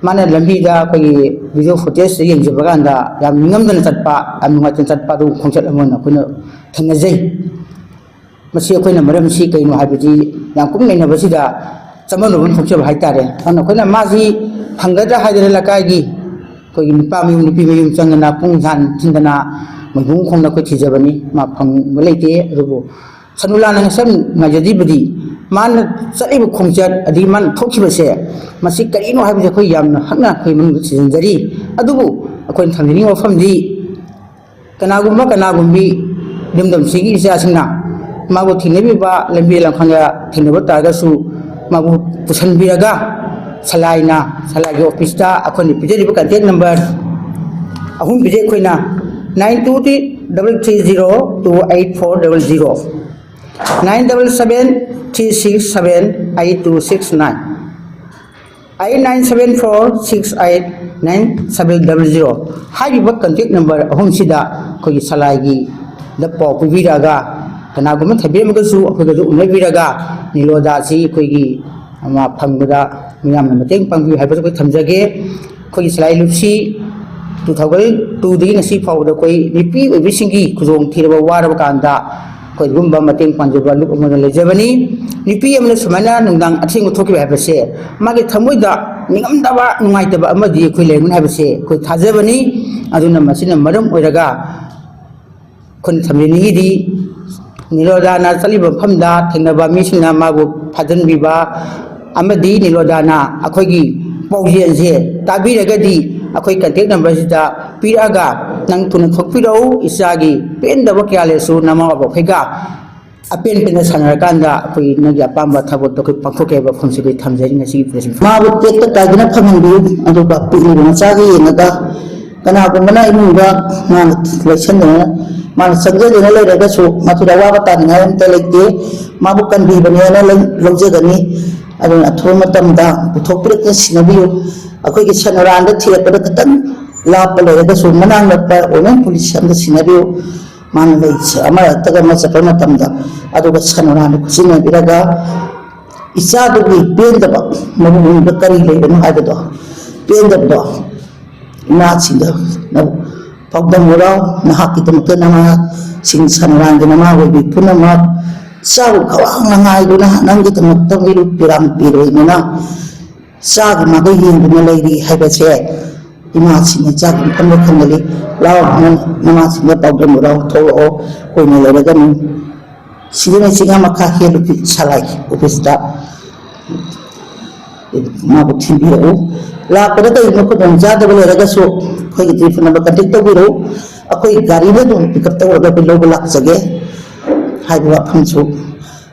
ꯃꯥꯅ ꯂꯝꯕꯤꯗ ꯑꯩꯈꯣꯏꯒꯤ video footage ꯌꯦꯡꯖꯕ ꯀꯥꯟꯗ ꯌꯥꯝ ꯅꯤꯡꯉꯝꯗꯅ ꯆꯠꯄ, ꯌꯥꯝ ꯅꯨꯡꯉꯥꯏꯇꯅ ꯆꯠꯄ ꯑꯗꯨꯒꯨꯝꯕ ꯈꯣꯡꯆꯠ ꯑꯃ ꯑꯣꯏꯅ ꯑꯩꯈꯣꯏꯅ ꯊꯦꯡꯅꯖꯩ꯫ ꯃꯁꯤ ꯑꯩꯈꯣꯏꯅ ꯃꯔꯝꯁꯤ ꯀꯩꯅꯣ ꯍꯥꯏꯕꯗꯤ ꯌꯥꯝ ꯀꯨꯞꯅ ꯅꯩꯅꯕꯁꯤꯗ ꯆꯃꯝꯅꯕ ꯑꯃ ꯊꯣꯛꯆꯕ ꯍꯥꯏꯇꯥꯔꯦ꯫ ꯑꯗꯨꯅ ꯑꯩꯈꯣꯏꯅ ꯃꯥꯁꯤ ꯐꯪꯒꯗ꯭ꯔꯥ ꯍꯥꯏꯗꯅ ꯂꯩꯀꯥꯏꯒꯤ ꯑꯩꯈꯣꯏꯒꯤ ꯅꯨꯄꯥ ꯃꯌꯨꯝ ꯅꯨꯄꯤ ꯃꯌꯨꯝ ꯆꯪꯗꯅ ꯄꯨꯡ ꯍꯥꯟ ꯊꯤꯟꯗꯅ ꯃꯣꯏꯕꯨꯡ ꯈꯣꯡꯅ ꯑꯩꯈꯣꯏ ꯊꯤꯖꯕꯅꯤ꯫ ꯃꯥ ꯐꯪꯕ ꯂꯩꯇꯦ꯫ ꯑꯗꯨꯕꯨ ꯁꯅꯨꯂꯥꯅ ꯉꯁꯝ ꯉꯥꯏꯖꯔꯤꯕꯗꯤ ꯃꯥꯅ ꯆꯠꯂꯤꯕ ꯈꯣꯡꯆꯠ ꯑꯗꯒꯤ ꯃꯥꯅ ꯊꯣꯛꯈꯤꯕꯁꯦ, ꯃꯁꯤ ꯀꯔꯤꯅꯣ ꯍꯥꯏꯕꯁꯦ ꯑꯩꯈꯣꯏ ꯌꯥꯝꯅ ꯍꯛꯅ ꯑꯩꯈꯣꯏ ꯃꯅꯨꯡꯗ ꯊꯤꯖꯤꯟꯖꯔꯤ꯫ ꯑꯗꯨꯕꯨ ꯑꯩꯈꯣꯏꯅ ꯊꯝꯖꯅꯤꯡꯕ ꯋꯥꯐꯝꯗꯤ, ꯀꯅꯥꯒꯨꯝꯕ ꯀꯅꯥꯒꯨꯝꯕꯤ ꯏꯔꯝꯗꯝꯁꯤꯒꯤ ꯏꯆꯥꯁꯤꯡꯅ ꯃꯥꯕꯨ ꯊꯦꯡꯅꯕꯤꯕ ꯂꯝꯕꯤ ꯂꯝꯈꯥꯡꯗ ꯊꯦꯡꯅꯕ ꯇꯥꯔꯒꯁꯨ ꯃꯥꯕꯨ ꯄꯨꯁꯤꯟꯕꯤꯔꯒ ꯁꯂꯥꯏꯅ, ꯁꯂꯥꯏꯒꯤ ꯑꯣꯐꯤꯁꯇ ꯑꯩꯈꯣꯏꯅ ꯄꯤꯖꯔꯤꯕ contact number ꯑꯍꯨꯝ ꯄꯤꯖꯩ ꯑꯩꯈꯣꯏꯅ, nine two three double three zero two eight four double zero, nine double seven three six seven eight two six nine, eight nine seven four six eight nine seven double zero꯫ ꯍꯥꯏꯔꯤꯕ contact number ꯑꯍꯨꯝꯁꯤꯗ ꯑꯩꯈꯣꯏꯒꯤ ꯁꯂꯥꯏꯒꯤꯗ ꯄꯥꯎ ꯄꯤꯕꯤꯔꯛꯑꯒ, ꯀꯅꯥꯒꯨꯝꯕ ꯊꯝꯕꯤꯔꯝꯃꯒꯁꯨ ꯑꯩꯈꯣꯏꯒ ꯑꯗꯨ ꯎꯅꯕꯤꯔꯒ ꯅꯤꯔꯣꯗꯥꯁꯤ ꯑꯩꯈꯣꯏꯒꯤ ꯃꯥ ꯐꯪꯕꯗ ꯃꯤꯌꯥꯝꯅ ꯃꯇꯦꯡ ꯄꯥꯡꯕꯤꯌꯨ ꯍꯥꯏꯕꯁꯨ ꯑꯩꯈꯣꯏ ꯊꯝꯖꯒꯦ꯫ ꯑꯩꯈꯣꯏꯒꯤ ꯁꯂꯥꯏ ꯂꯨꯞꯁꯤ two thousand two ꯗꯒꯤ ꯉꯁꯤ ꯐꯥꯎꯕꯗ ꯑꯩꯈꯣꯏ ꯅꯨꯄꯤ ꯑꯣꯏꯕꯤꯁꯤꯡꯒꯤ ꯈꯨꯗꯣꯡ ꯊꯤꯔꯕ ꯋꯥꯔꯕ ꯀꯥꯟꯗ ꯑꯩꯈꯣꯏ ꯑꯗꯨꯒꯨꯝꯕ ꯃꯇꯦꯡ ꯄꯥꯡꯖꯕ ꯂꯨꯞ ꯑꯃ ꯂꯩꯖꯕꯅꯤ꯫ ꯅꯨꯄꯤ ꯑꯃꯅ ꯁꯨꯃꯥꯏꯅ ꯅꯨꯡꯗꯥꯡ ꯑꯊꯦꯡꯕ ꯊꯣꯛꯈꯤꯕ ꯍꯥꯏꯕꯁꯦ ꯃꯥꯒꯤ ꯊꯃꯣꯏꯗ ꯅꯤꯡꯉꯝꯗꯕ, ꯅꯨꯡꯉꯥꯏꯇꯕ ꯑꯃꯗꯤ ꯑꯩꯈꯣꯏ ꯂꯩꯔꯝꯒꯅꯤ ꯍꯥꯏꯕꯁꯦ ꯑꯩꯈꯣꯏ ꯊꯥꯖꯕꯅꯤ꯫ ꯑꯗꯨꯅ ꯃꯁꯤꯅ ꯃꯔꯝ ꯑꯣꯏꯔꯒ ꯑꯩꯈꯣꯏꯅ ꯊꯝꯖꯅꯤꯡꯉꯤꯗꯤ, ꯅꯤꯔꯣꯗꯥꯅ ꯆꯠꯂꯤꯕ ꯃꯐꯝꯗ ꯊꯦꯡꯅꯕ ꯃꯤꯁꯤꯡꯅ ꯃꯥꯕꯨ ꯐꯥꯖꯤꯟꯕꯤꯕ, ꯑꯃꯗꯤ ꯅꯤꯔꯣꯗꯥꯅ ꯑꯩꯈꯣꯏꯒꯤ ꯄꯥꯎꯖꯦꯜꯁꯦ ꯇꯥꯕꯤꯔꯒꯗꯤ ꯑꯩꯈꯣꯏ ꯀꯟꯇꯦꯛ ꯅꯝꯕꯔꯁꯤꯗ ꯄꯤꯔꯛꯑꯒ ꯅꯪ ꯊꯨꯅ ꯊꯣꯛꯄꯤꯔꯛꯎ, ꯏꯆꯥꯒꯤ ꯄꯦꯟꯗꯕ ꯀꯌꯥ ꯂꯩꯔꯁꯨ ꯅꯃꯥ ꯕꯕꯥꯈꯩꯒ ꯑꯄꯦꯟ ꯄꯦꯟꯅ ꯁꯥꯟꯅꯔꯀꯥꯟꯗ ꯑꯩꯈꯣꯏ ꯅꯪꯒꯤ ꯑꯄꯥꯝꯕ ꯊꯕꯛꯇꯣ ꯑꯩꯈꯣꯏ ꯄꯥꯡꯊꯣꯛꯀꯦ ꯍꯥꯏꯕ ꯋꯥꯐꯝꯁꯤ ꯑꯩꯈꯣꯏ ꯊꯝꯖꯔꯤ ꯉꯁꯤꯒꯤ ꯄ꯭ꯔꯦꯁ ꯃꯤꯠ꯫ ꯃꯥꯕꯨ ꯇꯦꯛꯇ ꯀꯥꯏꯗꯅ ꯐꯪꯍꯟꯕꯤꯌꯨ, ꯑꯗꯨꯒ ꯄꯤꯛꯂꯤꯕ ꯃꯆꯥꯒ ꯌꯦꯡꯉꯒ ꯀꯅꯥꯒꯨꯝꯕꯅ ꯏꯃꯨꯡꯗ ꯃꯥꯅ ꯂꯩꯁꯟꯗꯅ ꯃꯥꯅ ꯆꯪꯖꯗꯨꯅ ꯂꯩꯔꯒꯁꯨ ꯃꯗꯨꯗ ꯑꯋꯥꯕ ꯇꯥꯅꯤꯡꯉꯥꯏ ꯑꯝꯇ ꯂꯩꯇꯦ꯫ ꯃꯥꯕꯨ ꯀꯟꯕꯤꯕꯅꯦꯅ ꯂꯧ-, ꯂꯧꯖꯒꯅꯤ꯫ ꯑꯗꯨꯅ ꯑꯊꯨꯕ ꯃꯇꯝꯗ ꯄꯨꯊꯣꯛꯄꯤꯔꯛꯇꯨꯅ ꯁꯤꯟꯅꯕꯤꯌꯨ꯫ ꯑꯩꯈꯣꯏꯒꯤ ꯁꯅꯣꯔꯥꯟꯗ ꯊꯤꯔꯛꯄꯗ ꯈꯤꯇꯪ ꯂꯥꯞꯄ ꯂꯩꯔꯒꯁꯨ ꯃꯅꯥꯛ ꯅꯛꯄ ꯋꯨꯃꯦꯟ ꯄꯨꯂꯤꯁ ꯑꯝꯗ ꯁꯤꯟꯅꯕꯤꯌꯨ꯫ ꯃꯥꯅ ꯂꯩꯁꯦ ꯑꯃ ꯅꯠꯇ꯭ꯔꯒ ꯑꯃ ꯆꯠꯄ ꯃꯇꯝꯗ ꯑꯗꯨꯒ ꯁꯅꯣꯔꯥꯟꯗ ꯈꯨꯠꯁꯤꯟꯅꯕꯤꯔꯒ ꯏꯆꯥꯗꯨꯒꯤ ꯄꯦꯟꯗꯕ ꯃꯕꯨꯡꯗ ꯀꯔꯤ ꯂꯩꯕꯅꯣ ꯍꯥꯏꯕꯗꯣ, ꯄꯦꯟꯗꯕꯗꯣ ꯏꯃꯥꯁꯤꯡꯗ ꯄꯥꯎꯗꯝꯃꯨꯔꯣ꯫ ꯅꯍꯥꯛꯀꯤꯗꯃꯛꯇ ꯅꯃꯥꯁꯤꯡ ꯁꯅꯣꯔꯥꯟꯒꯤ ꯅꯃꯥ ꯑꯣꯏꯕꯤ ꯄꯨꯝꯅꯃꯛ ꯆꯥꯔꯨ ꯈꯧꯔꯥꯡꯅ ꯉꯥꯏꯗꯨꯅ ꯅꯪꯒꯤꯗꯃꯛꯇ ꯃꯤꯔꯨꯞ ꯄꯤꯔꯥꯡ ꯄꯤꯔꯣꯏꯗꯨꯅ ꯆꯥꯒꯤ ꯃꯥꯒ ꯌꯦꯡꯗꯨꯅ ꯂꯩꯔꯤ ꯍꯥꯏꯕꯁꯦ ꯏꯃꯥꯁꯤꯡꯅ ꯆꯥꯛ ꯃꯐꯝꯗ ꯈꯪꯒꯅꯤ꯫ ꯂꯥꯎ, ꯅꯪ ꯅꯃꯥꯁꯤꯡꯗ ꯄꯥꯎꯗꯝꯃꯨꯔꯣ, ꯊꯣꯛꯂꯛꯑꯣ, ꯀꯨꯏꯅ ꯂꯩꯔꯒꯅꯨ꯫ ꯁꯤꯗꯅ ꯆꯤꯡꯉꯥ ꯃꯈꯥ ꯍꯦꯜ ꯑꯣꯐꯤꯁ, ꯁꯂꯥꯏ ꯑꯣꯐꯤꯁꯇ ꯃꯥꯕꯨ ꯊꯤꯟꯕꯤꯔꯛꯎ꯫ ꯂꯥꯛꯄꯗ ꯀꯔꯤꯒꯨꯝꯕ ꯈꯨꯗꯣꯡ ꯆꯥꯗꯕ ꯂꯩꯔꯒꯁꯨ ꯑꯩꯈꯣꯏꯒꯤ ꯇꯦꯂꯤꯐꯣꯟ ꯅꯝꯕꯔ ꯀꯟꯇꯦꯛ ꯇꯧꯕꯤꯔꯛꯎ꯫ ꯑꯩꯈꯣꯏ ꯒꯥꯔꯤꯗ ꯑꯗꯨꯝ ꯄꯤꯛ ꯑꯞ ꯇꯧꯔꯒ ꯑꯩꯈꯣꯏ ꯂꯧꯕ ꯂꯥꯛꯆꯒꯦ ꯍꯥꯏꯕ ꯋꯥꯐꯝꯁꯨ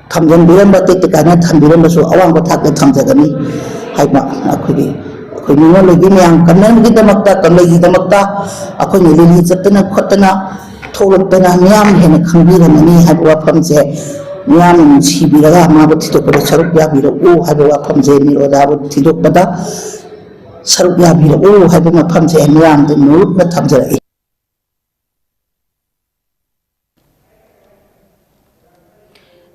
ꯊꯝꯖꯟꯕꯤꯔꯝꯕ, ꯇꯦꯛꯇ ꯀꯥꯏꯅ ꯊꯝꯕꯤꯔꯝꯕꯁꯨ ꯑꯋꯥꯡꯕ ꯊꯥꯛꯇ ꯊꯝꯖꯒꯅꯤ ꯍꯥꯏꯕ ꯑꯩꯈꯣꯏꯒꯤ, ꯑꯩꯈꯣꯏ ꯃꯤꯉꯣꯟꯗꯒꯤ ꯃꯌꯥꯝ ꯀꯝꯅꯕꯒꯤꯗꯃꯛꯇ, ꯀꯝꯂꯩꯒꯤꯗꯃꯛꯇ ꯑꯩꯈꯣꯏꯅ ꯂꯤꯂꯤ ꯆꯠꯇꯅ ꯈꯣꯠꯇꯅ ꯊꯣꯛꯂꯛꯇꯅ ꯃꯤꯌꯥꯝ ꯍꯦꯟꯅ ꯈꯪꯕꯤꯔꯝꯃꯅꯤ ꯍꯥꯏꯕ ꯋꯥꯐꯝꯁꯦ ꯃꯤꯌꯥꯝꯅ ꯅꯨꯡꯁꯤꯕꯤꯔꯒ ꯃꯥꯕꯨ ꯊꯤꯗꯣꯛꯄꯗ ꯁꯔꯨꯛ ꯌꯥꯕꯤꯔꯛꯎ ꯍꯥꯏꯕ ꯋꯥꯐꯝꯁꯦ, ꯅꯤꯔꯣꯗꯥꯕꯨ ꯊꯤꯗꯣꯛꯄꯗ ꯁꯔꯨꯛ ꯌꯥꯕꯤꯔꯛꯎ ꯍꯥꯏꯕ ꯃꯐꯝꯁꯦ ꯃꯤꯌꯥꯝꯗ ꯅꯣꯂꯨꯛꯅ ꯊꯝꯖꯔꯛꯏ꯫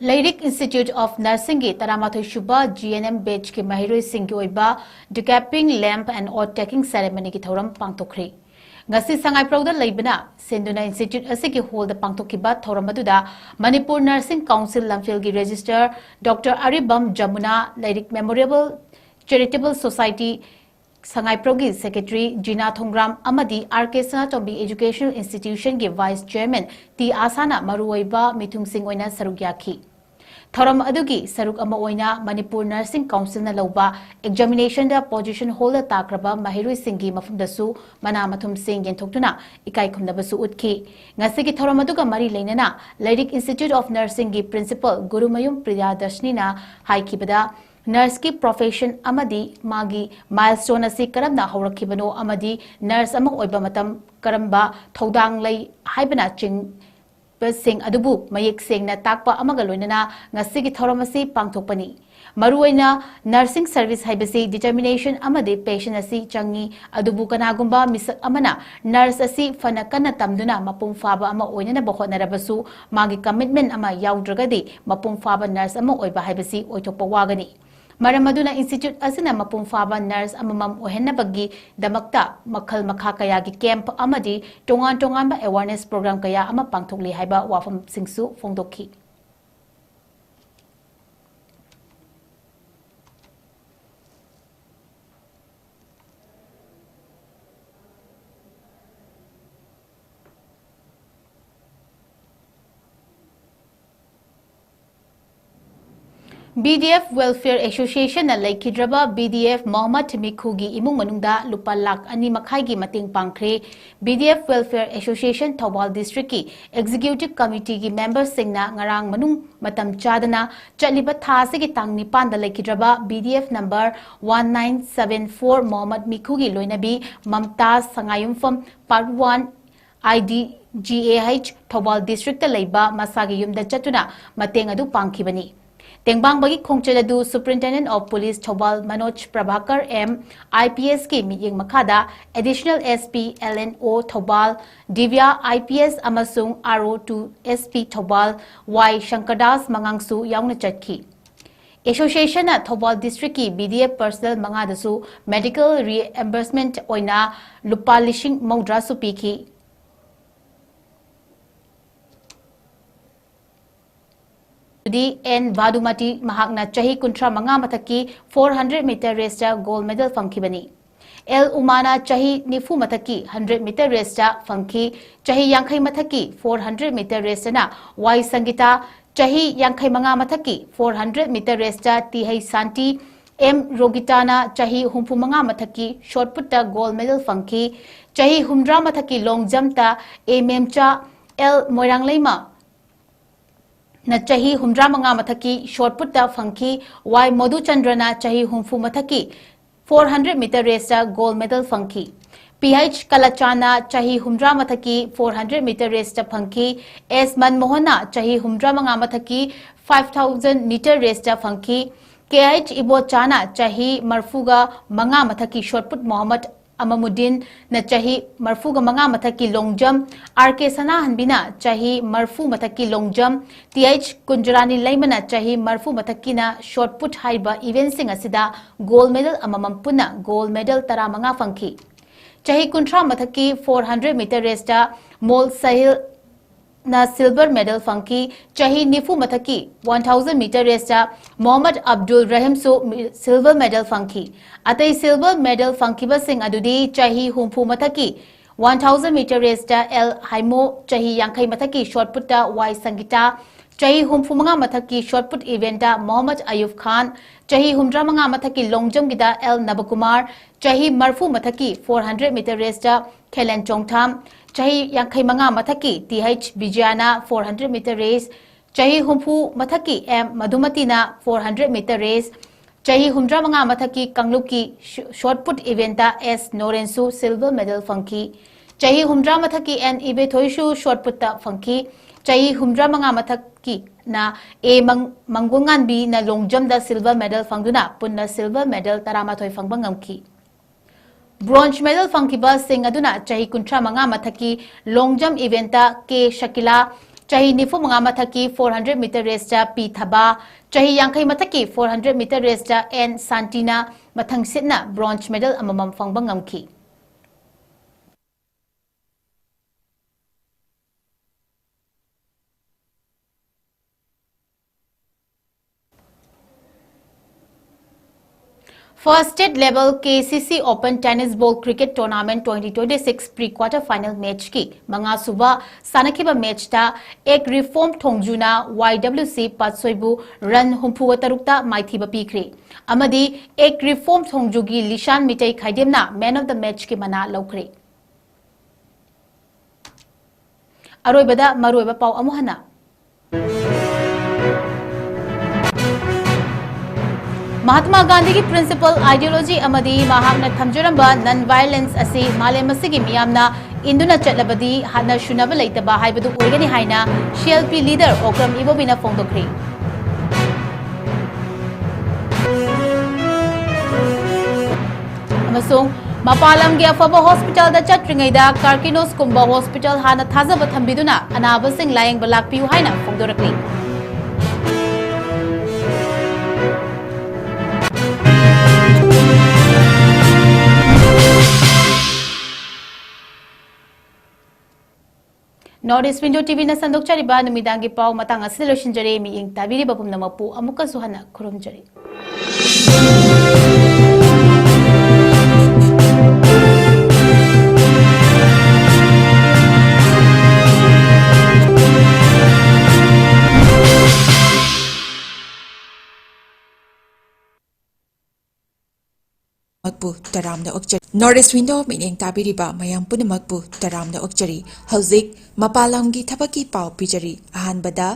ꯂꯩꯔꯤꯛ Institute of Nursingꯒꯤ ꯇꯔꯥꯃꯥꯊꯣꯏ ꯁꯨꯕ G N M batchꯀꯤ ꯃꯍꯩꯔꯣꯏꯁꯤꯡꯒꯤ ꯑꯣꯏꯕ Decapping Lamp and Oath Taking Ceremonyꯒꯤ ꯊꯧꯔꯝ ꯄꯥꯡꯊꯣꯛꯈ꯭ꯔꯤ꯫ ꯉꯁꯤ ꯁꯉꯥꯏꯄ꯭ꯔꯧꯗ ꯂꯩꯕꯅ ꯁꯤꯟꯗꯨꯅ institute ꯑꯁꯤꯒꯤ hallꯗ ꯄꯥꯡꯊꯣꯛꯈꯤꯕ ꯊꯧꯔꯝ ꯑꯗꯨꯗ Manipur Nursing Council ꯂꯝꯐꯦꯜꯒꯤ Registrar Doctor ꯑꯔꯤꯕꯝ ꯖꯃꯨꯅꯥ, ꯂꯩꯔꯤꯛ Memorial Charitable Society ꯁꯉꯥꯏꯄ꯭ꯔꯧꯒꯤ Secretary ꯖꯤꯅꯥ ꯊꯣꯡꯒ꯭ꯔꯥꯝ ꯑꯃꯗꯤ R K ꯁꯅꯥꯇꯣꯝꯕꯤ Educational Institutionꯒꯤ Vice Chairman ꯇꯤ ꯑꯥꯁꯥꯅ ꯃꯔꯨꯑꯣꯏꯕ ꯃꯤꯊꯨꯡꯁꯤꯡ ꯑꯣꯏꯅ ꯁꯔꯨꯛ ꯌꯥꯈꯤ꯫ ꯊꯧꯔꯝ ꯑꯗꯨꯒꯤ ꯁꯔꯨꯛ ꯑꯃ ꯑꯣꯏꯅ ꯃꯅꯤꯄꯨꯔ ꯅꯔꯁꯤꯡ ꯀꯥꯎꯟꯁꯤꯜꯅ ꯂꯧꯕ ꯑꯦꯛꯖꯥꯃꯤꯅꯦꯁꯟꯗ ꯄꯣꯖꯤꯁꯟ ꯍꯣꯜꯗ ꯇꯥꯈ꯭ꯔꯕ ꯃꯍꯩꯔꯣꯏꯁꯤꯡꯒꯤ ꯃꯐꯝꯗꯁꯨ ꯃꯅꯥ ꯃꯊꯨꯝꯁꯤꯡ ꯌꯦꯟꯊꯣꯛꯇꯨꯅ ꯏꯀꯥꯏ ꯈꯨꯝꯅꯕꯁꯨ ꯎꯠꯈꯤ꯫ ꯉꯁꯤꯒꯤ ꯊꯧꯔꯝ ꯑꯗꯨꯒ ꯃꯔꯤ ꯂꯩꯅꯅ ꯂꯩꯔꯤꯛ institute of ꯅꯔꯁꯤꯡꯒꯤ principle Gurumayum ꯄ꯭ꯔꯤꯌꯥꯗꯔꯁꯅꯤꯅ ꯍꯥꯏꯈꯤꯕꯗ, ꯅꯔꯁꯀꯤ profession ꯑꯃꯗꯤ ꯃꯥꯒꯤ ꯃꯥꯏꯜꯁ꯭ꯇꯣꯟ ꯑꯁꯤ ꯀꯔꯝꯅ ꯍꯧꯔꯛꯈꯤꯕꯅꯣ ꯑꯃꯗꯤ ꯅꯔꯁ ꯑꯃ ꯑꯣꯏꯕ ꯃꯇꯝ ꯀꯔꯝꯕ ꯊꯧꯗꯥꯡ ꯂꯩ ꯍꯥꯏꯕꯅꯆꯤꯡꯕꯁꯤꯡ ꯑꯗꯨꯕꯨ ꯃꯌꯦꯛ ꯁꯦꯡꯅ ꯇꯥꯛꯄ ꯑꯃꯒ ꯂꯣꯏꯅꯅ ꯉꯁꯤꯒꯤ ꯊꯧꯔꯝ ꯑꯁꯤ ꯄꯥꯡꯊꯣꯛꯄꯅꯤ꯫ ꯃꯔꯨꯑꯣꯏꯅ ꯅꯔꯁꯤꯡ ꯁꯔꯚꯤꯁ ꯍꯥꯏꯕꯁꯤ ꯗꯤꯇꯔꯃꯤꯅꯦꯁꯟ ꯑꯃꯗꯤ ꯄꯦꯁꯟ ꯑꯁꯤ ꯆꯪꯏ, ꯑꯗꯨꯕꯨ ꯀꯅꯥꯒꯨꯝꯕ ꯃꯤꯁꯛ ꯑꯃꯅ ꯅꯔꯁ ꯑꯁꯤ ꯐꯅ ꯀꯟꯅ ꯇꯝꯗꯨꯅ ꯃꯄꯨꯡ ꯐꯥꯕ ꯑꯃ ꯑꯣꯏꯅꯅꯕ ꯍꯣꯠꯅꯔꯕꯁꯨ ꯃꯥꯒꯤ ꯀꯃꯤꯠꯃꯦꯟ ꯑꯃ ꯌꯥꯎꯗ꯭ꯔꯒꯗꯤ ꯃꯄꯨꯡ ꯐꯥꯕ ꯅꯔꯁ ꯑꯃ ꯑꯣꯏꯕ ꯍꯥꯏꯕꯁꯤ ꯑꯣꯏꯊꯣꯛꯄ ꯋꯥꯒꯅꯤ꯫ ꯃꯔꯝ ꯑꯗꯨꯅ ꯏꯟꯁꯇꯤꯇ꯭ꯌꯨꯠ ꯑꯁꯤꯅ ꯃꯄꯨꯡ ꯐꯥꯕ ꯅꯔꯁ ꯑꯃꯃꯝ ꯑꯣꯏꯍꯟꯅꯕꯒꯤꯗꯃꯛꯇ ꯃꯈꯜ ꯃꯈꯥ ꯀꯌꯥꯒꯤ ꯀꯦꯝꯞ ꯑꯃꯗꯤ ꯇꯣꯉꯥꯟ ꯇꯣꯉꯥꯟꯕ ꯑꯦꯋꯥꯔꯅꯦꯁ ꯄ꯭ꯔꯣꯒ꯭ꯔꯥꯝ ꯀꯌꯥ ꯑꯃ ꯄꯥꯡꯊꯣꯛꯂꯤ ꯍꯥꯏꯕ ꯋꯥꯐꯝꯁꯤꯡꯁꯨ ꯐꯣꯡꯗꯣꯛꯈꯤ꯫ BDF Welfare Associationꯅ ꯂꯩꯈꯤꯗ꯭ꯔꯕ BDF ꯃꯣꯍꯝꯃꯗ ꯃꯤꯈꯨꯒꯤ ꯏꯃꯨꯡ ꯃꯅꯨꯡꯗ ꯂꯨꯄꯥ ꯂꯥꯈ ꯑꯅꯤ ꯃꯈꯥꯏꯒꯤ ꯃꯇꯦꯡ ꯄꯥꯡꯈ꯭ꯔꯦ꯫ BDF Welfare Association ꯊꯧꯕꯥꯜ ꯗꯤꯁꯇ꯭ꯔꯤꯛꯀꯤ ꯑꯦꯛꯖꯤꯀ꯭ꯌꯨꯇꯤꯚ ꯀꯃꯤꯇꯤꯒꯤ ꯃꯦꯝꯕꯔꯁꯤꯡꯅ ꯉꯔꯥꯡ ꯃꯅꯨꯡ ꯃꯇꯝ ꯆꯥꯗꯅ ꯆꯠꯂꯤꯕ ꯊꯥ ꯑꯁꯤꯒꯤ ꯇꯥꯡ ꯅꯤꯄꯥꯟꯗ ꯂꯩꯈꯤꯗ꯭ꯔꯕ BDF number one nine seven four Mohammad ꯃꯤꯈꯨꯒꯤ ꯂꯣꯏꯅꯕꯤ ꯃꯝꯇꯥꯖ ꯁꯉꯥꯏꯌꯨꯝꯐꯝ, part one, IDGAH, Thoubal district ꯂꯩꯕ ꯃꯁꯥꯒꯤ ꯌꯨꯝꯗ ꯆꯠꯇꯨꯅ ꯃꯇꯦꯡ ꯑꯗꯨ ꯄꯥꯡꯈꯤꯕꯅꯤ꯫ ꯇꯦꯡꯕꯥꯡꯕꯒꯤ ꯈꯣꯡꯆꯠ ꯑꯗꯨ Superintendent of Police Thoubal Manoj Prabhakar M, IPSꯀꯤ ꯃꯤꯠꯌꯦꯡ ꯃꯈꯥꯗ Additional SP LNO Thoubal ꯗꯤꯕ꯭ꯌꯥ IPS ꯑꯃꯁꯨꯡ RO two SP Thoubal Y ꯁꯪꯀꯔꯗꯥꯁ ꯃꯉꯥꯡꯁꯨ ꯌꯥꯎꯅ ꯆꯠꯈꯤ꯫ ꯑꯦꯁꯣꯁꯤꯌꯦꯁꯟꯅ ꯊꯧꯕꯥꯜ ꯗꯤꯁꯇ꯭ꯔꯤꯛꯀꯤ BDF ꯄꯔꯁꯅꯦꯜ ꯃꯉꯥꯗꯁꯨ ꯃꯦꯗꯤꯀꯦꯜ ꯔꯤꯑꯦꯝꯕꯔꯁꯃꯦꯟꯠ ꯑꯣꯏꯅ ꯂꯨꯄꯥ ꯂꯤꯁꯤꯡ ꯃꯧꯗ꯭ꯔꯥꯁꯨ ꯄꯤꯈꯤ꯫ ꯑꯗꯨꯗꯤ N ꯚꯥꯗꯨꯃꯇꯤ, ꯃꯍꯥꯛꯅ ꯆꯍꯤ ꯀꯨꯟꯊ꯭ꯔꯥ ꯃꯉꯥ ꯃꯊꯛꯀꯤ four hundred meter raceꯇ gold medal ꯐꯪꯈꯤꯕꯅꯤ꯫ ꯑꯦꯜ ꯎꯃꯥꯅ ꯆꯍꯤ ꯅꯤꯐꯨ ꯃꯊꯛꯀꯤ hundred meter raceꯇ ꯐꯪꯈꯤ꯫ ꯆꯍꯤ ꯌꯥꯡꯈꯩ ꯃꯊꯛꯀꯤ four hundred meter raceꯇꯅ ꯋꯥꯏ ꯁꯪꯒꯤꯇꯥ, ꯆꯍꯤ ꯌꯥꯡꯈꯩ ꯃꯉꯥ ꯃꯊꯛꯀꯤ four hundred meter raceꯇ ꯇꯤ ꯍꯩꯆ ꯁꯥꯟꯇꯤ, ꯑꯦꯝ ꯔꯣꯒꯤꯇꯥꯅ ꯆꯍꯤ ꯍꯨꯝꯐꯨ ꯃꯉꯥ ꯃꯊꯛꯀꯤ shot putꯇ gold medal ꯐꯪꯈꯤ꯫ ꯆꯍꯤ ꯍꯨꯝꯗ꯭ꯔꯥ ꯃꯊꯛꯀꯤ long jumpꯇ ꯑꯦ ꯃꯦꯝꯆꯥ, ꯑꯦꯜ ꯃꯣꯏꯔꯥꯡꯂꯩꯃ ꯅ ꯆꯍꯤ ꯍꯨꯝꯗ꯭ꯔꯥ ꯃꯉꯥ ꯃꯊꯛꯀꯤ shot putꯇ ꯐꯪꯈꯤ꯫ ꯋꯥꯏ ꯃꯣꯗꯨꯆꯟꯗ꯭ꯔꯅ ꯆꯍꯤ ꯍꯨꯝꯐꯨ ꯃꯊꯛꯀꯤ four hundred meter raceꯇ gold medal ꯐꯪꯈꯤ꯫ ꯄꯤ ꯑꯩꯆ ꯀꯂꯆꯥꯟꯅ ꯆꯍꯤ ꯍꯨꯝꯗ꯭ꯔꯥ ꯃꯊꯛꯀꯤ four hundred meter raceꯇ ꯐꯪꯈꯤ꯫ ꯑꯦꯁ ꯃꯟꯃꯣꯍꯟꯅ ꯆꯍꯤ ꯍꯨꯝꯗ꯭ꯔꯥ ꯃꯉꯥ ꯃꯊꯛꯀꯤ five thousand meter raceꯇ ꯐꯪꯈꯤ꯫ ꯀꯦ ꯑꯩꯆ ꯏꯕꯣꯆꯥꯅ ꯆꯍꯤ ꯃꯔꯐꯨꯒ ꯃꯉꯥ ꯃꯊꯛꯀꯤ shot put, ꯃꯣꯍꯝꯃꯗ ꯑꯃꯃꯨꯗꯤꯟꯅ ꯆꯍꯤ ꯃꯔꯐꯨꯒ ꯃꯉꯥ ꯃꯊꯛꯀꯤ long jump, ꯑꯥꯔ ꯀꯦ ꯁꯅꯥꯍꯟꯕꯤꯅ ꯆꯍꯤ ꯃꯔꯐꯨ ꯃꯊꯛꯀꯤ long jump, ꯇꯤ ꯑꯩꯆ ꯀꯨꯟꯖꯔꯥꯅꯤ ꯂꯩꯃꯅ ꯆꯍꯤ ꯃꯔꯐꯨ ꯃꯊꯛꯀꯤꯅ shot put ꯍꯥꯏꯔꯤꯕ eventꯁꯤꯡ ꯑꯁꯤꯗ gold medal ꯑꯃꯃꯝ ꯄꯨꯟꯅ gold medal ꯇꯔꯥꯃꯉꯥ ꯐꯪꯈꯤ꯫ ꯆꯍꯤ ꯀꯨꯟꯊ꯭ꯔꯥ ꯃꯊꯛꯀꯤ four hundred meter raceꯇ ꯃꯣꯜ ꯁꯍꯤꯜ ꯅ silver medal ꯐꯪꯈꯤ꯫ ꯆꯍꯤ ꯅꯤꯐꯨ ꯃꯊꯛꯀꯤ one thousand meter raceꯇ Mohammad Abdul ꯔꯍꯤꯝꯁꯨ ꯃꯤ-, silver medal ꯐꯪꯈꯤ꯫ ꯑꯇꯩ silver medal ꯐꯪꯈꯤꯕꯁꯤꯡ ꯑꯗꯨꯗꯤ ꯆꯍꯤ ꯍꯨꯝꯐꯨ ꯃꯊꯛꯀꯤ one thousand meter raceꯇ ꯑꯦꯜ ꯍꯥꯏꯃꯣ, ꯆꯍꯤ ꯌꯥꯡꯈꯩ ꯃꯊꯛꯀꯤ shot putꯇ ꯋꯥꯏ ꯁꯪꯒꯤꯇꯥ, ꯆꯍꯤ ꯍꯨꯝꯐꯨ ꯃꯉꯥ ꯃꯊꯛꯀꯤ shot put eventꯇ ꯃꯣꯍꯝꯃꯗ ꯑꯌꯨꯕ ꯈꯥꯟ, ꯆꯍꯤ ꯍꯨꯝꯗ꯭ꯔꯥ ꯃꯉꯥ ꯃꯊꯛꯀꯤ long jumpꯀꯤꯗ ꯑꯦꯜ ꯅꯕꯀꯨꯃꯥꯔ, ꯆꯍꯤ ꯃꯔꯐꯨ ꯃꯊꯛꯀꯤ four hundred meter raceꯇ ꯈꯦꯂꯦꯟ ꯆꯣꯡꯊꯥꯝ, ꯆꯍꯤ ꯌꯥꯡꯈꯩ ꯃꯉꯥ ꯃꯊꯛꯀꯤ ꯇꯤ ꯑꯩꯆ ꯕꯤꯖꯌꯥꯅ four hundred meter race, ꯆꯍꯤ ꯍꯨꯝꯐꯨ ꯃꯊꯛꯀꯤ ꯑꯦꯝ ꯃꯙꯨꯃꯇꯤꯅ four hundred meter race, ꯆꯍꯤ ꯍꯨꯝꯗ꯭ꯔꯥ ꯃꯉꯥ ꯃꯊꯛꯀꯤ ꯀꯥꯡꯂꯨꯞꯀꯤ sh-, shot put eventꯇ ꯑꯦꯁ ꯅꯣꯔꯦꯟꯁꯨ silver medal ꯐꯪꯈꯤ꯫ ꯆꯍꯤ ꯍꯨꯝꯗ꯭ꯔꯥ ꯃꯊꯛꯀꯤ ꯑꯦꯟ ꯏꯕꯦꯊꯣꯏꯁꯨ shot putꯇ ꯐꯪꯈꯤ꯫ ꯆꯍꯤ ꯍꯨꯝꯗ꯭ꯔꯥ ꯃꯉꯥ ꯃꯊꯛꯀꯤꯅ ꯑꯦ ꯃꯪ-, ꯃꯪꯒꯣꯜꯉꯥꯟꯕꯤꯅ long jumpꯇ silver medal ꯐꯪꯗꯨꯅ ꯄꯨꯟꯅ silver medal ꯇꯔꯥꯃꯥꯊꯣꯏ ꯐꯪꯕ ꯉꯝꯈꯤ꯫ Bronze medal ꯐꯪꯈꯤꯕꯁꯤꯡ ꯑꯗꯨꯅ ꯆꯍꯤ ꯀꯨꯟꯊ꯭ꯔꯥ ꯃꯉꯥ ꯃꯊꯛꯀꯤ long jump eventꯇ ꯀꯦ ꯁꯀꯤꯂꯥ, ꯆꯍꯤ ꯅꯤꯐꯨ ꯃꯉꯥ ꯃꯊꯛꯀꯤ four hundred meter raceꯇ ꯄꯤ ꯊꯕꯥ, ꯆꯍꯤ ꯌꯥꯡꯈꯩ ꯃꯊꯛꯀꯤ four hundred meter raceꯇ ꯑꯦꯟ ꯁꯥꯟꯇꯤꯅ ꯃꯊꯪ ꯁꯤꯠꯅ bronze medal ꯑꯃꯃꯝ ꯐꯪꯕ ꯉꯝꯈꯤ꯫ First State Level K C C Open Tennis Ball Cricket Tournament twenty twenty-six Pre Quarter Final Match ꯀꯤ ꯃꯉꯥ ꯁꯨꯕ ꯁꯥꯟꯅꯈꯤꯕ match ꯇ ex reform Thongju Y W C ꯄꯥꯠꯁꯣꯏꯕꯨ run ꯍꯨꯝꯐꯨꯒ ꯇꯔꯨꯛꯇ ꯃꯥꯏꯊꯤꯕ ꯄꯤꯈ꯭ꯔꯦ ꯑꯃꯗꯤ ꯑꯦꯛ ꯔꯤꯐꯣꯝ ꯊꯣꯡꯖꯨꯒꯤ ꯂꯤꯁꯥꯟ ꯃꯤꯇꯩ ꯈꯥꯏꯗꯦꯝꯅ Man of the Match ꯀꯤ ꯃꯅꯥ ꯂꯧꯈ꯭ꯔꯦ꯫ ꯑꯔꯣꯏꯕꯗ ꯃꯔꯨꯑꯣꯏꯕ ꯄꯥꯎ ꯑꯃꯨꯛ ꯍꯟꯅ꯫ ꯃꯍꯥꯠꯃꯥ ꯒꯥꯟꯙꯤꯒꯤ principle, ideology ꯑꯃꯗꯤ ꯃꯍꯥꯛꯅ ꯊꯝꯖꯔꯝꯕ non violence ꯑꯁꯤ ꯃꯥꯂꯦꯝ ꯑꯁꯤꯒꯤ ꯃꯤꯌꯥꯝꯅ ꯏꯟꯗꯨꯅ ꯆꯠꯂꯕꯗꯤ ꯍꯥꯠꯅ ꯁꯨꯅꯕ ꯂꯩꯇꯕ ꯍꯥꯏꯕꯗꯨ ꯑꯣꯏꯒꯅꯤ ꯍꯥꯏꯅ C L P leader Okram ꯏꯕꯣꯕꯤꯅ ꯐꯣꯡꯗꯣꯛꯈ꯭ꯔꯦ꯫ ꯑꯃꯁꯨꯡ ꯃꯄꯥꯟ ꯂꯝꯒꯤ ꯑꯐꯕ hospital ꯗ ꯆꯠꯇ꯭ꯔꯤꯉꯩꯗ Carkinos ꯀꯨꯝꯕ hospital ꯍꯥꯟꯅ ꯊꯥꯖꯕ ꯊꯝꯕꯤꯗꯨꯅ ꯑꯅꯥꯕꯁꯤꯡ ꯂꯥꯌꯦꯡꯕ ꯂꯥꯛꯄꯤꯌꯨ ꯍꯥꯏꯅ ꯐꯣꯡꯗꯣꯔꯛꯂꯤ꯫ North East Window T V ꯅ ꯁꯟꯗꯣꯛꯆꯔꯤꯕ ꯅꯨꯃꯤꯗꯥꯡꯒꯤ ꯄꯥꯎ ꯃꯇꯥꯡ ꯑꯁꯤꯗ ꯂꯣꯏꯁꯤꯟꯖꯔꯦ꯫ ꯃꯤꯠꯌꯦꯡ ꯇꯥꯕꯤꯔꯤꯕ ꯄꯨꯝꯅꯃꯛꯄꯨ ꯑꯃꯨꯛꯀꯁꯨ ꯍꯟꯅ ꯈꯨꯔꯨꯝꯖꯔꯤ꯫ ꯃꯌꯥꯝꯄꯨ ꯇꯔꯥꯝꯅ ꯑꯣꯛꯆꯔꯤ꯫ North East Window ꯃꯤꯠꯌꯦꯡ ꯇꯥꯕꯤꯔꯤꯕ ꯃꯌꯥꯝ ꯄꯨꯝꯅꯃꯛꯄꯨ ꯇꯔꯥꯝꯅ ꯑꯣꯛꯆꯔꯤ꯫ ꯍꯧꯖꯤꯛ ꯃꯄꯥꯟ ꯂꯝꯒꯤ ꯊꯕꯛꯀꯤ ꯄꯥꯎ ꯄꯤꯖꯔꯤ꯫ ꯑꯍꯥꯟꯕꯗ,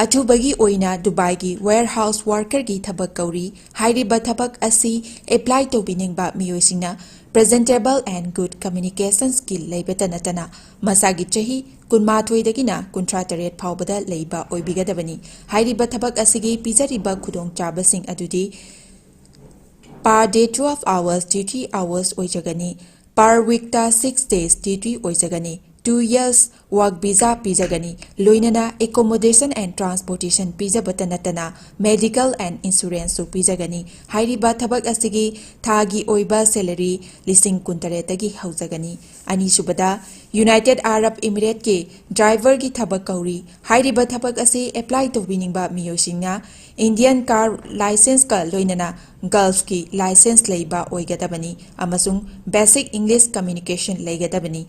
ꯑꯊꯨꯕꯒꯤ ꯑꯣꯏꯅ ꯗꯨꯕꯥꯏꯒꯤ warehouse worker ꯒꯤ ꯊꯕꯛ ꯀꯧꯔꯤ꯫ ꯍꯥꯏꯔꯤꯕ ꯊꯕꯛ ꯑꯁꯤ apply ꯇꯧꯕꯤꯅꯤꯡꯕ ꯃꯤꯑꯣꯏꯁꯤꯡꯅ presentable and good communications skill ꯂꯩꯕꯇ ꯅꯠꯇꯅ ꯃꯁꯥꯒꯤ ꯆꯍꯤ ꯀꯨꯟꯃꯥꯊꯣꯏꯗꯒꯤꯅ ꯀꯨꯟꯊ꯭ꯔꯥ ꯇꯔꯦꯠ ꯐꯥꯎꯕꯗ ꯂꯩꯕ ꯑꯣꯏꯕꯤꯒꯗꯕꯅꯤ꯫ ꯍꯥꯏꯔꯤꯕ ꯊꯕꯛ ꯑꯁꯤꯒꯤ ꯄꯤꯖꯔꯤꯕ ꯈꯨꯗꯣꯡꯆꯥꯕꯁꯤꯡ ꯑꯗꯨꯗꯤ per day twelve hours duty hours ꯑꯣꯏꯖꯒꯅꯤ꯫ Per week ꯇ six days duty ꯑꯣꯏꯖꯒꯅꯤ꯫ Two years work visa ꯄꯤꯖꯒꯅꯤ꯫ ꯂꯣꯏꯅꯅ accommodation and transportation ꯄꯤꯖꯕꯇ ꯅꯠꯇꯅ medical and insuranceꯁꯨ ꯄꯤꯖꯒꯅꯤ꯫ ꯍꯥꯏꯔꯤꯕ ꯊꯕꯛ ꯑꯁꯤꯒꯤ ꯊꯥꯒꯤ ꯑꯣꯏꯕ salary ꯂꯤꯁꯤꯡ ꯀꯨꯟꯇꯔꯦꯠꯇꯒꯤ ꯍꯧꯖꯒꯅꯤ꯫ ꯑꯅꯤꯁꯨꯕꯗ, United Arab Emirateꯀꯤ driverꯒꯤ ꯊꯕꯛ ꯀꯧꯔꯤ꯫ ꯍꯥꯏꯔꯤꯕ ꯊꯕꯛ ꯑꯁꯤ apply ꯇꯧꯕꯤꯅꯤꯡꯕ ꯃꯤꯑꯣꯏꯁꯤꯡꯅ Indian car licenceꯀ ꯂꯣꯏꯅꯅ Gulfꯀꯤ license ꯂꯩꯕ ꯑꯣꯏꯒꯗꯕꯅꯤ ꯑꯃꯁꯨꯡ basic English communication ꯂꯩꯒꯗꯕꯅꯤ꯫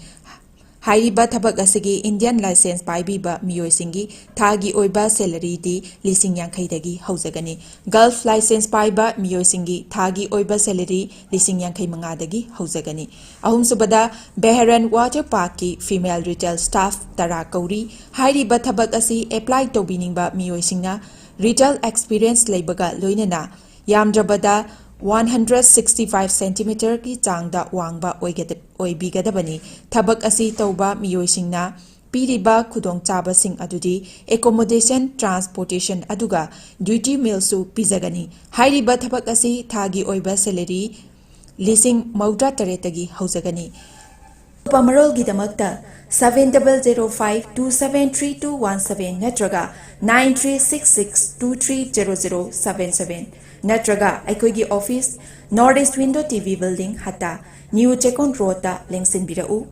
ꯍꯥꯏꯔꯤꯕ ꯊꯕꯛ ꯑꯁꯤꯒꯤ Indian license ꯄꯥꯏꯕꯤꯕ ꯃꯤꯑꯣꯏꯁꯤꯡꯒꯤ ꯊꯥꯒꯤ ꯑꯣꯏꯕ salaryꯗꯤ ꯂꯤꯁꯤꯡ ꯌꯥꯡꯈꯩꯗꯒꯤ ꯍꯧꯖꯒꯅꯤ꯫ Gulf license ꯄꯥꯏꯕ ꯃꯤꯑꯣꯏꯁꯤꯡꯒꯤ ꯊꯥꯒꯤ ꯑꯣꯏꯕ salary ꯂꯤꯁꯤꯡ ꯌꯥꯡꯈꯩ ꯃꯉꯥꯗꯒꯤ ꯍꯧꯖꯒꯅꯤ꯫ ꯑꯍꯨꯝꯁꯨꯕꯗ, Bahrain Water Parkꯀꯤ female retail staff ꯇꯔꯥ ꯀꯧꯔꯤ꯫ ꯍꯥꯏꯔꯤꯕ ꯊꯕꯛ ꯑꯁꯤ apply ꯇꯧꯕꯤꯅꯤꯡꯕ ꯃꯤꯑꯣꯏꯁꯤꯡꯅ retail experience ꯂꯩꯕꯒ ꯂꯣꯏꯅꯅ ꯌꯥꯝꯗ꯭ꯔꯕꯗ one hundred sixty five centimeterꯒꯤ ꯆꯥꯡꯗ ꯋꯥꯡꯕ ꯑꯣꯏꯒꯗ-, ꯑꯣꯏꯕꯤꯒꯗꯕꯅꯤ꯫ ꯊꯕꯛ ꯑꯁꯤ ꯇꯧꯕ ꯃꯤꯑꯣꯏꯁꯤꯡꯅ ꯄꯤꯔꯤꯕ ꯈꯨꯗꯣꯡꯆꯥꯕꯁꯤꯡ ꯑꯗꯨꯗꯤ accommodation, transportation ꯑꯗꯨꯒ duty mealꯁꯨ ꯄꯤꯖꯒꯅꯤ꯫ ꯍꯥꯏꯔꯤꯕ ꯊꯕꯛ ꯑꯁꯤ ꯊꯥꯒꯤ ꯑꯣꯏꯕ salary ꯂꯤꯁꯤꯡ ꯃꯧꯗ꯭ꯔꯥ ꯇꯔꯦꯠꯇꯒꯤ ꯍꯧꯖꯒꯅꯤ꯫ ꯑꯀꯨꯞꯄ ꯃꯔꯣꯜꯒꯤꯗꯃꯛꯇ seven double zero five two seven three two one seven ꯅꯠꯇ꯭ꯔꯒ nine three six six two three zero zero seven seven ꯅꯠꯇ꯭ꯔꯒ ꯑꯩꯈꯣꯏꯒꯤ office, North East Window TV Building, Hatta, New Chekon Roadꯇ ꯂꯦꯡꯁꯤꯟꯕꯤꯔꯛꯎ꯫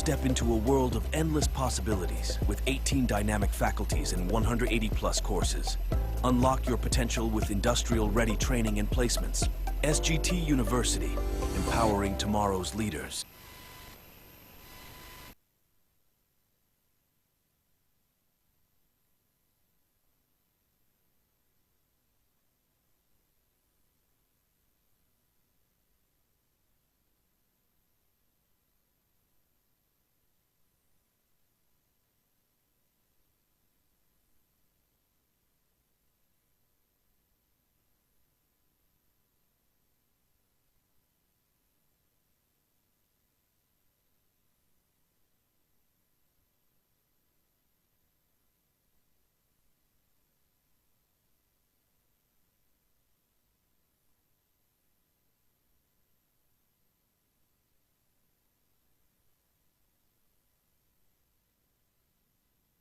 Step into a world of endless possibilities with eighteen dynamic faculties and one hundred eighty plus courses. Unlock your potential with industrial ready training and placements. S G T University, empowering tomorrow's leaders.